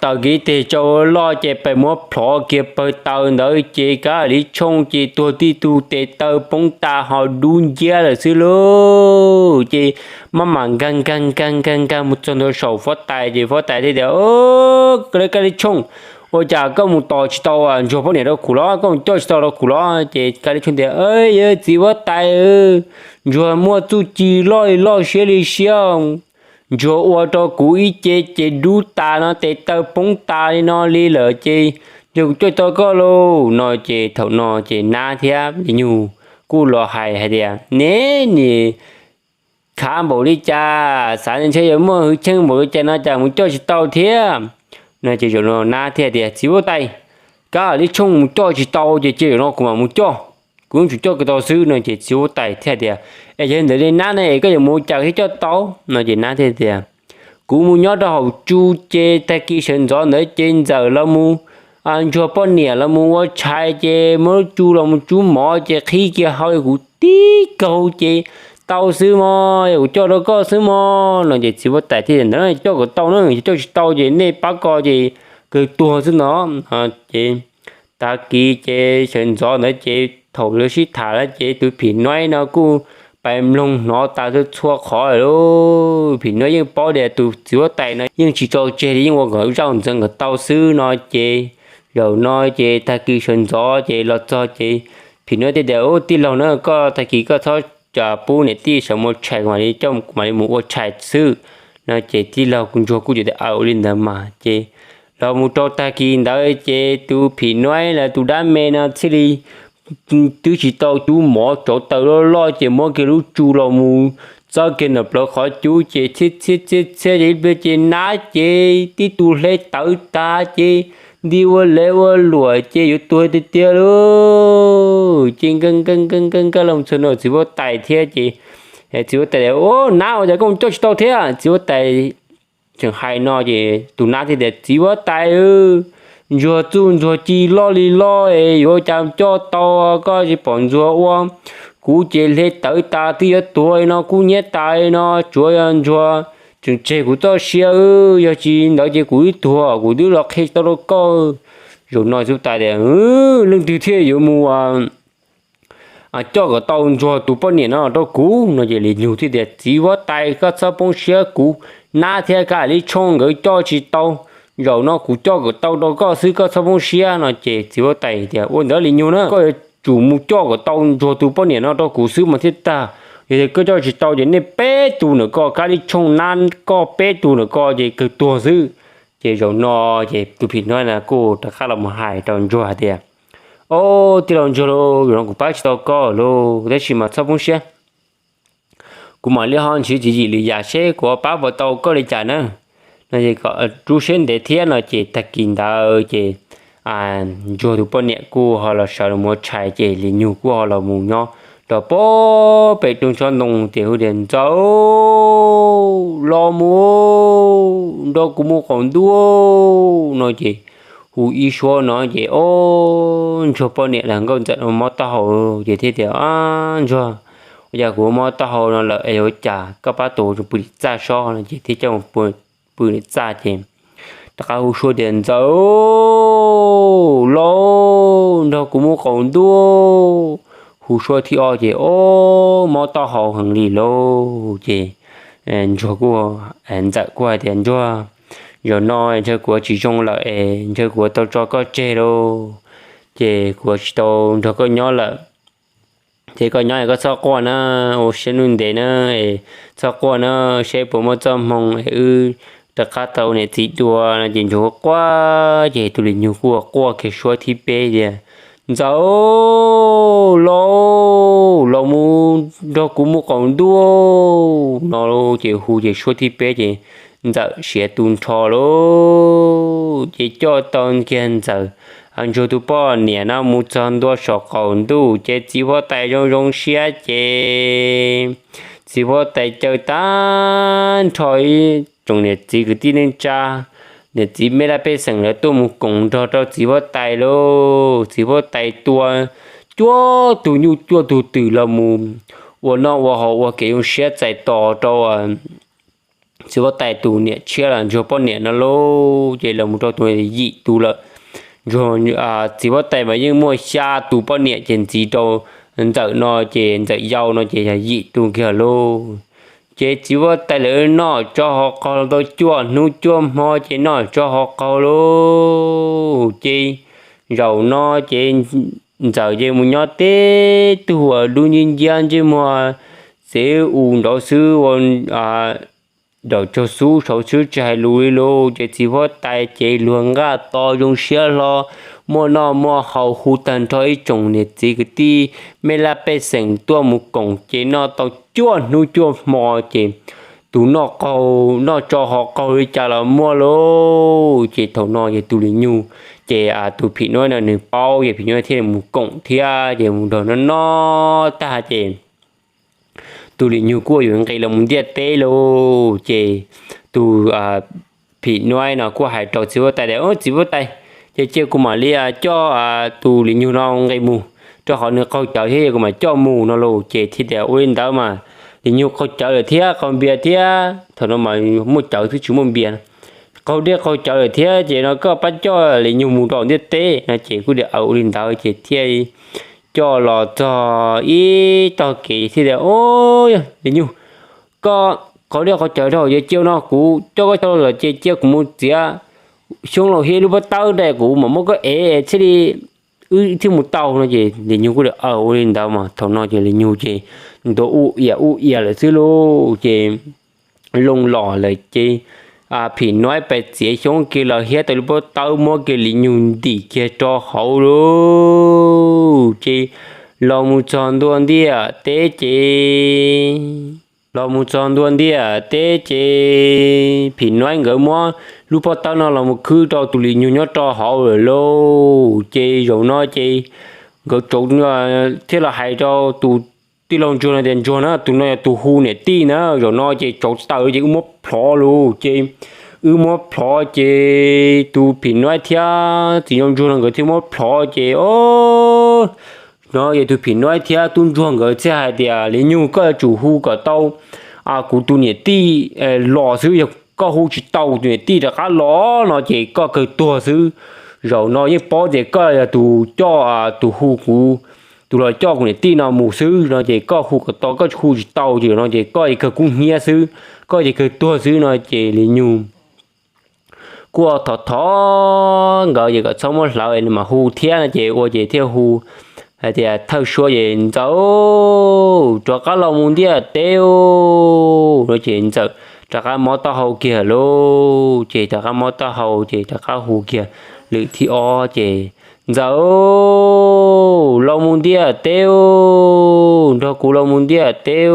taws kiv teg tsau loj ces pais muab plhov kiag pawg taws ntawd ces Kab Lis Tshooj ces tuag tib tug tes taw poob tas ho dub nciab lawm xwb lauj. Ces maj mam nkag nkag nkag nkag nkag mus txog ntua saum huab tais ces huab tais thiaj tias, Kab Lis Tshooj, ua cas koj mus tos tsis tau ntsuag poj niam rau kuv los? Koj mus coj tsis tau rau kuv los? Ces Kab Lis Tshooj tias, Yog txiv huab tais, ntsuag muaj txuj ci loj li loj siab li siab, ntsuag ua rau kuv ib ce ces dub tas no tes taw poob tas li no li lawm ces yog kuv coj tau koj lauj no ces thaum no ces Nab thiab Lis Nyug kuj los hais hais tias, Neb nim khav npaum li cas, xav ntshe yuav muaj hwv cheej npaum li cas no cas mus coj tsis tau thiab no ces zaum no Nab thiaj tias, Txiv huab tais, Kab Lis Tshooj mus coj tsis tau ces cia zaum no kuv mam mus coj, kuv yeej tsum coj kom tau xwb no ces txiv huab tais thiaj tias, Es yog ntawd li Nab ne es koj yuav mus ua cas thiaj coj tau no ces Nab thiaj tias, Kuv mus nyob rau hauv tsu ces tag kis sawv ntxov ntawd ces ntxawm los mus ntsuag poj niam los mus ua tshais ces muab lub tsu los mus tsub mov ces qhib kiag hau kuv tib kaug ces tau xwb mog, yog kuv coj rau koj xwb mog no ces txiv huab tais thiaj tias, Ntawd coj kom tau na, yog coj tsis tau ces nej pab ko ces kawg tuag xwb no ces tag kis ces sawv ntxov ntawd ces thaum lawv sib tham lawm ces tus phim nuaib no kuj pais mloog hnov tas txhua qhov lawm. Phim nuaib yeej paub tias tus txiv huab tais no yeej tsis tso tseg li, yeej ua kom zaj ntxeev kom tau xwb no ces zaum no ces tag kis sawv ntxov ces los txog ces phim nuaib thiaj tias, Ub, tij laug na, koj tag kis koj txhob pub niam tij sawv mus tshais, kuv mam li coj, kuv mam li mus ua tshais xwb no ces tij laug kuj ntsuag kuj tias, Aw, ua li ntawd mas. Ces los mus rau tag kis ntawd ces tus phim nuaib los tus dab me no thiaj li twb tsis tau cub mov, tsauv taws loj loj ces muab kiag lub tsu los mus txawb kiag ntawm plawv qhov cub ces txhiab txhiab txhiab txhiab ces ib pliag ces Nab ces tib tug hle tawv tas ces nti ua lev ua luam ces yuav tuag tiag tiag lauj. Ces nkag nkag nkag nkag nkag los txog ntua txiv huab tais thiab ces txiv huab tais tias, Ub, Nab, ua cas koj mus coj tsis tau thiab? Txiv huab tais tseem hais no ces tus Nab thiaj tias, Txiv huab tais, ntsuag txuj ntsuag ci loj li loj es yuav ua cas coj tau, koj tsis pom ntsuag ua kuv ces hle tawv tas twb yuav tuag no, kub hnyiab tas no, tsuav yog ntsuag tseem tseg kuv txoj sia, yog tsis ntawd ces kuv twb tuag, kuv twb los qhia tau rau koj. Zaum no txiv huab tais tias, Leej twg thiaj yuav mus coj kom tau ntsuag tus poj niam no rau kuv? No ces Lis Nyug thiaj tias, Txiv huab tais, koj txhob poob siab, kuv nab thiab kab lis tshooj nkawd coj tsis tau, zaum no kuv coj kom tau rau koj xwb, koj txhob poob siab. No ces txiv huab tais tias, Ua ntawd Lis Nyug na, koj yuav tsum mus coj kom tau ntsuag tus poj niam no rau kuv xwb mas thiaj tag. Yog tias koj coj tsis tau ces nej peb tug ntawm ko, kab lis tshooj nab koj peb tug ntawm ko ces kawg tuag xwb. Ces zaum no ces tus phim nyuj na kuj rov qab los mus hais rau ntsuag hais tias, Ob, tij laug ntsuag lauj, zaum no kuv pab tsis tau koj lauj, tab sis mas txhob poob siab, kuv mam li ho nrhiav tswv yim lwm yam seb kuv ho pab puas tau koj li cas na. No ces kom rub siab ntev thiab. No ces tag kis ntawd ces ntsuag tus poj niam kuj ho los sawv los mus ua tshais, ces Lis Nyug kuj ho los mus nyob rau pem rooj tsob ntoo ces hu tias, Ntxawm, los mus nrog kuv mus qaum ntuj. No ces hu ib suab no ces, ob, ntsuag poj niam los nkauj ntxawm mob taub hau, ces thiaj tias, Ntsuag, ua cas kuv mob taub hau no lawm es ua cas koj pab tus pw lim txaj sob? No ces thiaj coj mus pw lim txaj ces rov qab hu suab tias, Ntxawm, los nrog kuv mus qaum ntuj. Hu suab thib ob ces, ob, mob taub hau heev li lauj. Ces ntsuag kuj, ntxawm kuj hais tias, Ntsuag, zaum no ntshe kuv ua tsis zoo lawm es ntshe kuv ua tau tso koj tseg lauj, ces kuv ua tsis tau nrog koj nyob lawm. Ces koj nyob es koj txhob quaj na, ua siab ntev na, txhob quaj na, seb puas muaj txoj hmoo es wb rov qab tau niam txiv dua. No ces ntsuag quaj, ces tus Lis Nyug kuj quaj kiag suab thib peb tias, Ntxawm, los, los mus nrog kuv mus qaum ntuj. No ces hu ces suab thib peb ces ntxawm siav tu nrho lauj. Ces coj tau kiag ntxawm, ntsuag tus poj niam no mus txog ntua saum qaum ntuj ces txiv huab tais zoo zoo siab ces txiv huab tais caw tag nrho ib tsoom niam txiv kwv tij neej tsa, niam txiv mej laj pej xeem lawv tuaj mus koom nrog rau txiv huab tais lauj. Txiv huab tais tua cuaj tug nyuj cuaj tug twm los mus ua noj ua haus ua kev zoo siab txais tos rau txiv huab tais tus niam tshiab los ntsuag poj niam no lauj. Ces los mus rau tus yim tus lawm, txiv huab tais mas yeej muaj xya tus poj niam ces ntxiv rau ntxawm no ces ntxawm yau no ces yog yim tus kiag lauj. Ces txiv huab tais lawv noj tsov hov qaug los tau cuaj hnub cuaj hmo ces noj tsov hov qaug lauj. Ces zaum no ces ntxawm ces mus nyob teb tug uas dub nciab nciab ntsej muag txev u nraud xwb ua daum tsaug xub saud xwb tsis hais lus li lauj. Ces txiv huab tais ces luag nqaj to zoo siab hlo, muaj noj muaj haus hu tag nrho ib tsoom niam txiv kwv tij mej laj pej xeem tuaj mus koom ces noj tau cuaj hnub cuaj hmo ces tus noj qaug noj tsov hov qaug li cas los muaj lauj. Ces thaum no ces tus Lis Nyug ces tus phim nyuj no nws paub ces phim nyuj thiaj mus koom thiab ces mus nrog noj noj tag ces tus Lis Nyug kuj yuav nqis los mus ntiaj teb lauj. Ces tus phim nyuj no kuj hais rau txiv huab tais tias, Txiv huab tais, ces cia kuv mam li coj tus Lis Nyug no nqis mus, rau qhov nws qaug cawv thiab, kuv mam coj mus no lauj. Ces thiaj tias, Ua li ntawd mas, Lis Nyug qaug cawv lawm thiab qaug npias thiab, thaum no mas muaj cawv twb tsis muaj npias, qaug dej qaug cawv lawm thiab ces no koj pab coj Lis Nyug mus rau ntiaj teb no. Ces kuj tias, Aws, ua li ntawd. Ces thiaj coj los txog ib tog kev thiaj tias, Lis Nyug, koj qaug dej qaug cawv dhau ces cia no kuv coj koj tau lawm ces cia kuv mus txiav xyoob laus thiab lub pob tawb ntawm kuv mam muab koj ev thiaj li wb thiaj mus tau no. Ces Lis Nyug kuj tias, Aws, ua li ntawd mas. Thaum no ces Lis Nyug ces ntuav ub iam ub iam lawm xwb lauj. Ces loo los lawm ces phim nyuj pais txiav xyoob kiag los hiab tau lub pob tawb muab kiag Lis Nyug ntim kiag rau hauv lauj. Ces los mus txog ntua ntiaj teb ces, los mus txog ntua ntiaj teb ces phim nyuj nkawd muab lub pob tawb no los mus khwb rau tus Lis Nyug nyob rau hauv lawm lauj. Ces zaum no ces nkawd tsauv thiaj los hais rau tus tij laug ntsuag no tias, Ntsuag na, tus no yog tus hu niam tij na, zaum no ces tsauv taws ces wb muab plhov lauj. Ces wb muab plhov ces tus phim nyuj thiab txiv ntsuag no nkawd thiaj muab plhov ces, o, No ces tus phim nyuj thiab tub ntsuag nkawd thiaj hais tias, Li nyug, koj yuav tsum hu kom tau kuv tus niam tij los xwb, yog koj hu tsis tau tus niam tij rov qab los no ces koj kawg tuag xwb. Zaum no yeej paub tias koj yog tus coj, tus hu kuv, tus los coj kuv niam tij no mus xwb no ces koj hu kom tau, koj hu tsis tau ces no ces koj ces kawg kub hnyiab xwb, koj ces kawg tuag xwb no ces Li nyug kuj thov thov nkawd ces kom txhob muab hlawv es nws mam hu thiab no ces ua ces thiaj hu hais tias, Thawj suab ces, Ntxawm, rov qab los mus ntiaj teb no ces Ntxawm rov qab mob taub hau kiag lauj. Ces rov qab mob taub hau ces rov qab hu kiag lwm thib ob ces, Ntxawm, los mus ntiaj teb, nrog kuv los mus ntiaj teb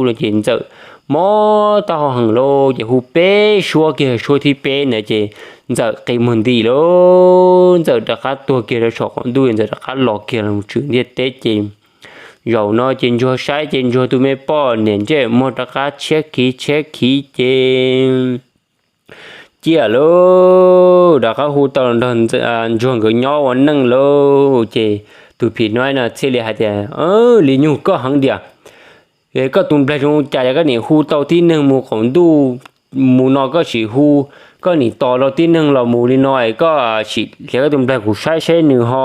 no ces Ntxawm mob taub hau heev lauj ces hu peb suab kiag, suab thib peb ntawd ces Ntxawm qi muag nti lauj, Ntxawm rov qab tuag kiag rau saum qaum ntuj, Ntxawm rov qab los kiag los tshwm ntiaj teb ces zaum no ces Ntsuag saib ces Ntsuag tus me poj niam ntsej muag rov qab tshiab khiv tshiab khiv ces ciaj lauj, rov qab hu tau nrog Ntsuag nkawd nyob ua neej lauj. Ces tus phim nyuj no thiaj li hais tias, Li nyug, koj heev tiag, koj tus nplaig zoo cas es koj nim hu tau tib neeg mus qaum ntuj mus no, koj sim hu, koj nim tos rau tib neeg los mus li no es koj sim hliav koj tus nplaig kuv saib saib nws ho,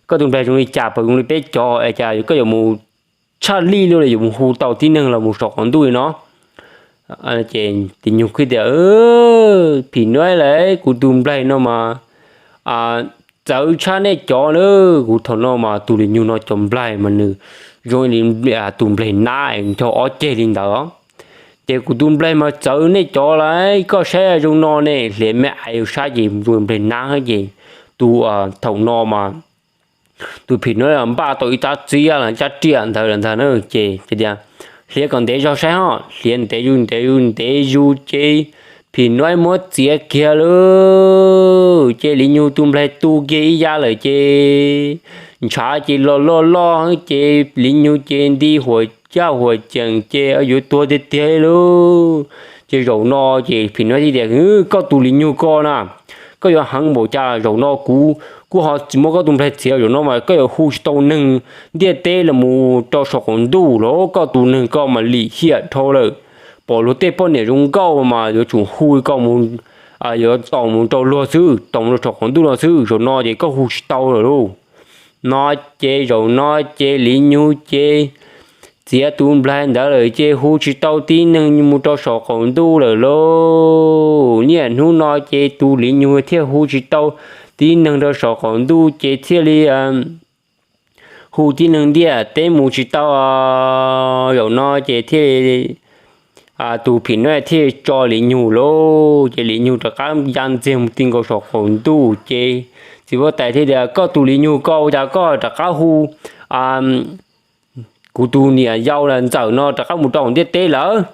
koj tus nplaig zoo li cas, puas zoo li peb cov es cas koj yuav mus tshaj lij luaj li yuav mus hu tau tib neeg los mus saum qaum ntuj li no. Ces Li nyug kuj tias, Phim nyuj lauj, kuv tus nplaig no mas txawv tshaj nej cov na. Kuv thaum no mas tus Li nyug no cov nplaig mas nws zoo li tus nplaig nab ncho ob ceg li ntawd. Ces kuv tus nplaig mas txawv nej cov lauj, koj saib zoo no ne, hliav me ais saib ces zoo nplaig nab ces tus, thaum no mas tus phim nyuj npaj tau ib rab txiab los cab riam ntawd lawm ntag na ces tias, Hliav kom ntev zog saib ho. Hliav ntev zus ntev zus ntev zus ces phim nyuj muab txiav kiag lauj. Ces Li nyug tus nplaig tu kiag ib yav lawm ces ntshav ces los loj loj ces Li nyug ces nti huam caj huam ceem ces yuav tuag tiag tiag lauj. Ces zaum no ces phim nyuj thiaj tias, Koj tus Li nyug ko na, koj yuav heev npaum cas? Zaum no kuv kuj ho muab koj tus nplaig txiav, zaum no mas koj yuav hu tsis tau neeg ntiaj teb los mus rau saum qaum ntuj los, koj tus neeg ko mas lim hiam dhau lawm. Pom luag tej poj niam zoo nkauj mas yuav tsum hu koj mus, yuav tos mus rau luag xwb, tos mus rau saum qaum ntuj no xwb, zaum no ces koj hu tsis tau lawm lauj. No ces zaum no ces Li nyug ces txiav tus nplaig ntawd lawm ces hu tsis tau tib neeg mus rau saum qaum ntuj lawm lauj. Niaj hnub no ces tus Li nyug thiaj hu tsis tau tib neeg rau saum qaum ntuj ces thiaj li hu tib neeg ntiaj teb mus tsis tau. Zaum no ces thiaj tus phim nyuj thiaj tso Li nyug lauj. Ces Li nyug rov qab ya ntxiag mus ti nkaus saum qaum ntuj ces txiv huab tais thiaj tias, Koj tus Li nyug ko, ua cas koj rov qab hu kuv tus niam yau Ntxawm no rov qab mus rau ntiaj teb lawm?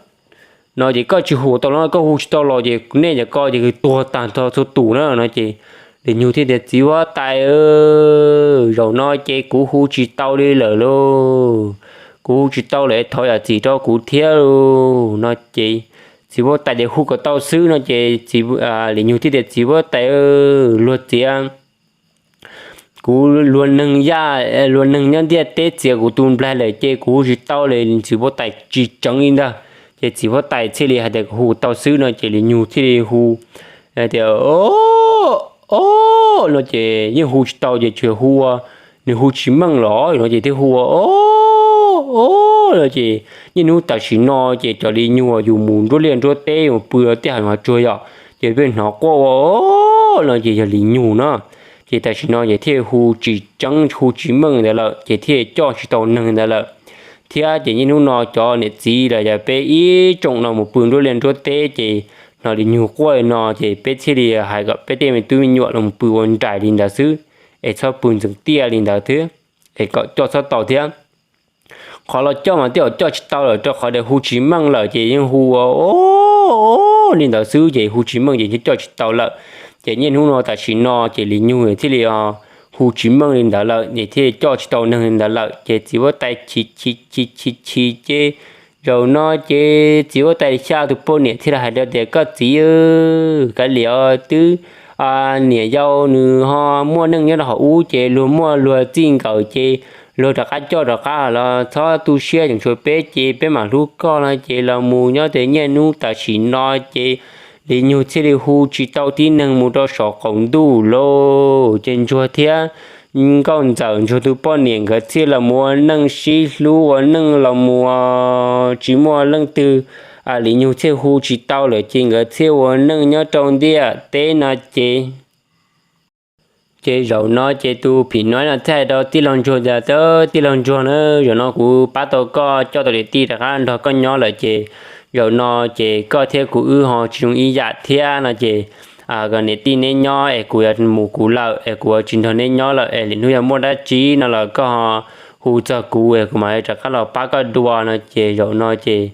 No ces koj tsis hu tau los, koj hu tsis tau los ces nej cov ko ces tuag tag nrho txhua tus na no ces Li nyug thiaj tias, Txiv huab tais, zaum no ces kuv hu tsis tau li lawm lauj. Kuv hu tsis tau lawm, thov zam txim rau kuv thiab lauj. No ces txiv huab tais tias, Hu kom tau xwb. No ces Li nyug thiaj tias, Txiv huab tais, luag txiav kuv, luag neeg yaj, luag neeg nyob ntiaj teb txiav kuv tus nplaig lawm ces kuv hu tsis tau li. Txiv huab tais tsis tseev li ntag. Ces txiv huab tais thiaj li hais tias, Hu tau xwb. No ces Li nyug thiaj li hu tias, O, no ces yeej hu tsis tau ces tsuas hu ua, nws hu tsis meej los no ces thiaj hu ua, O, no ces niaj hnub tam sim no ces cov Li nyug yus mus nruab liaj nruab teb mus pw tej hav zoov hav tsuag yom, ces pheej hnov quaj ua, O, no ces yog Li nyug na. Ces tam sim no ces thiaj hu tsis tseev hu tsis meej ntawd lawm ces thiaj coj tsis tau neeg ntawd lawm. Thiab ces niaj hnub no cov niam txiv los yog peb ib tsoom no mus pw nruab liaj nruab teb ces hnov Li nyug quaj li no ces peb thiaj li hais kom peb tej me tub me nyuam los pw ua nraim li ntawd xwb, es txhob pw ntxeev tiaj li ntawd thiab, es kom coj txhob tau thiab. Qhov los coj mas tej zaum coj tsis tau lawm rau qhov tias hu tsis meej lawm ces yeej hu ua, O, li ntawd xwb ces hu tsis meej ces coj tsis tau lawm. Ces niaj hnub no tam sim no ces Li nyug thiaj li hu tsis meej li ntawd lawm es thiaj coj tsis tau neeg li ntawd lawm ces txiv huab tais chim chim chim chim chim ces zaum no ces txiv huab tais xya tus poj niam thiaj li hais rau tias, Koj txiv, kav liam os, twb niam yau nws ho muaj neej nyob rau hauv ub ces luag muaj luag txij nkawm ces luag rov qab coj rov qab los txhob tu siab tseem tshuav peb ces peb mam hlub koj no ces los mus nyob tes niaj hnub tam sim no ces Lis Nyug thiaj li hu tsis tau tib neeg mus rau saum qaum ntuj lauj. Ces Ntsuag thiab Nkauj Ntxawm Ntsuag tus poj niam nkawd thiaj los mus ua neej sib hlub ua neej los mus tsis muaj leej twg, Lis Nyug thiaj hu tsis tau lawm ces nkawd thiaj ua neej nyob rau ntiaj teb no ces Ces zaum no ces tus phim nuav no thiaj hais rau tij laug Ntsuag tias, Tij laug Ntsuag na, zaum no kuv pab tau koj coj tau niam tij rov qab nrog koj nyob lawm ces zaum no ces koj thiab kuv wb ho tsis zoo ib yam thiab no ces kom niam tij neb nyob es kuv yuav mus kuv lawm es kuv yuav tsis nrog neb nyob lawm es lwm hnub yog muaj dab tsi no los koj ho hu txog kuv es kuv mam rov qab los pab koj dua no ces zaum no ces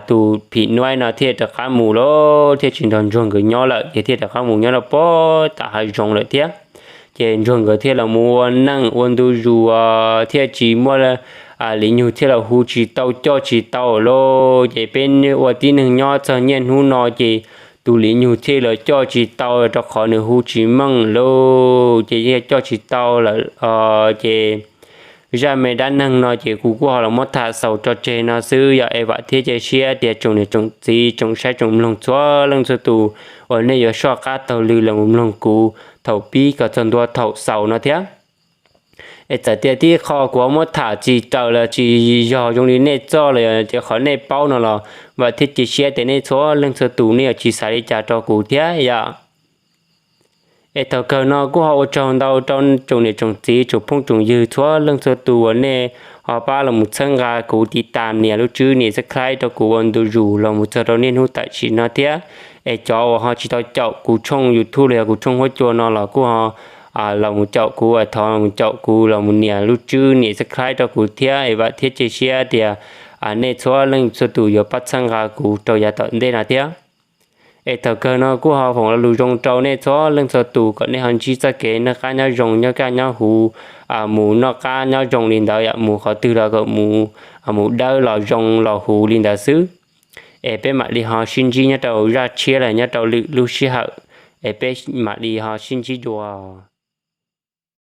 tus phim nuav no thiaj rov qab mus lawm thiaj tsis nrog Ntsuag nkawd nyob lawm ces thiaj rov qab mus nyob rau puag tom hav zoov lawm thiab. Ces Ntsuag nkawd thiaj los mus ua neej ua ntu zus thiaj tsis muaj, Lis Nyug thiaj los hu tsis tau coj tsis tau lauj. Ces peb ua tib neeg nyob txog niaj hnub no ces tus Lis Nyug thiaj los coj tsis tau rau qhov nws hu tsis meej lauj. Ces yog coj tsis tau lawm ces zaj me dab neeg no ces kuv kuj ho los muab tham xaus tso tseg no xwb. Yog es vam thiab cia siab tias tsoom niam tsoom txiv tsoom saib tsoom mloog txhua leej txhua tus uas nej yuav soj qab taug lw los mus mloog kuv thaum pib kom txog ntua thaum xaus no thiab. Es txawm tias tib qho kuv ho muab tham tsis raws los tsis yog zoo li nej txoj los yog tias qhov nej paub no los vam thiab cia siab tias nej txhua leej txhua tus nej yuav tsis xav li cas rau kuv thiab yom. Es thaum kawg no kuj ho ua tsaug ntau rau tsoom niam tsoom txiv tsoom phooj tsoom ywg txhua leej txhua tus uas nej ho pab los mus txhawb nqa kuv tiv tas nias lub tswb nias subscribe rau kuv ua ntu zus los mus txog rau niaj hnub tam sim no thiab. Es cov uas ho tsis tau caum kuv tshooj YouTube los yog kuv tshooj huab cua no los kuj ho los mus caum kuv, thov los mus caum kuv los mus nias lub tswb nias subscribe rau kuv thiab es vam thiab cia siab tias nej txhua leej txhua tus yuav pab txhawb nqa kuv rau yav tom ntej no thiab. Es thaum kawg no kuj ho foom lo lus zoo rau nej txhua leej txhua tus kom nej ho ntsib txoj kev noj qab nyob zoo nyob kaj nyob huv, mus noj qab nyob zoo li ntawd yom, mus qhov twg los kom mus dawb los zoo los huv li ntawd xwb. Es peb mam li ho sib ntsib nyob rau zaj tshiab los nyob rau lwm lub sij hawm, es peb mam li ho sib ntsib dua.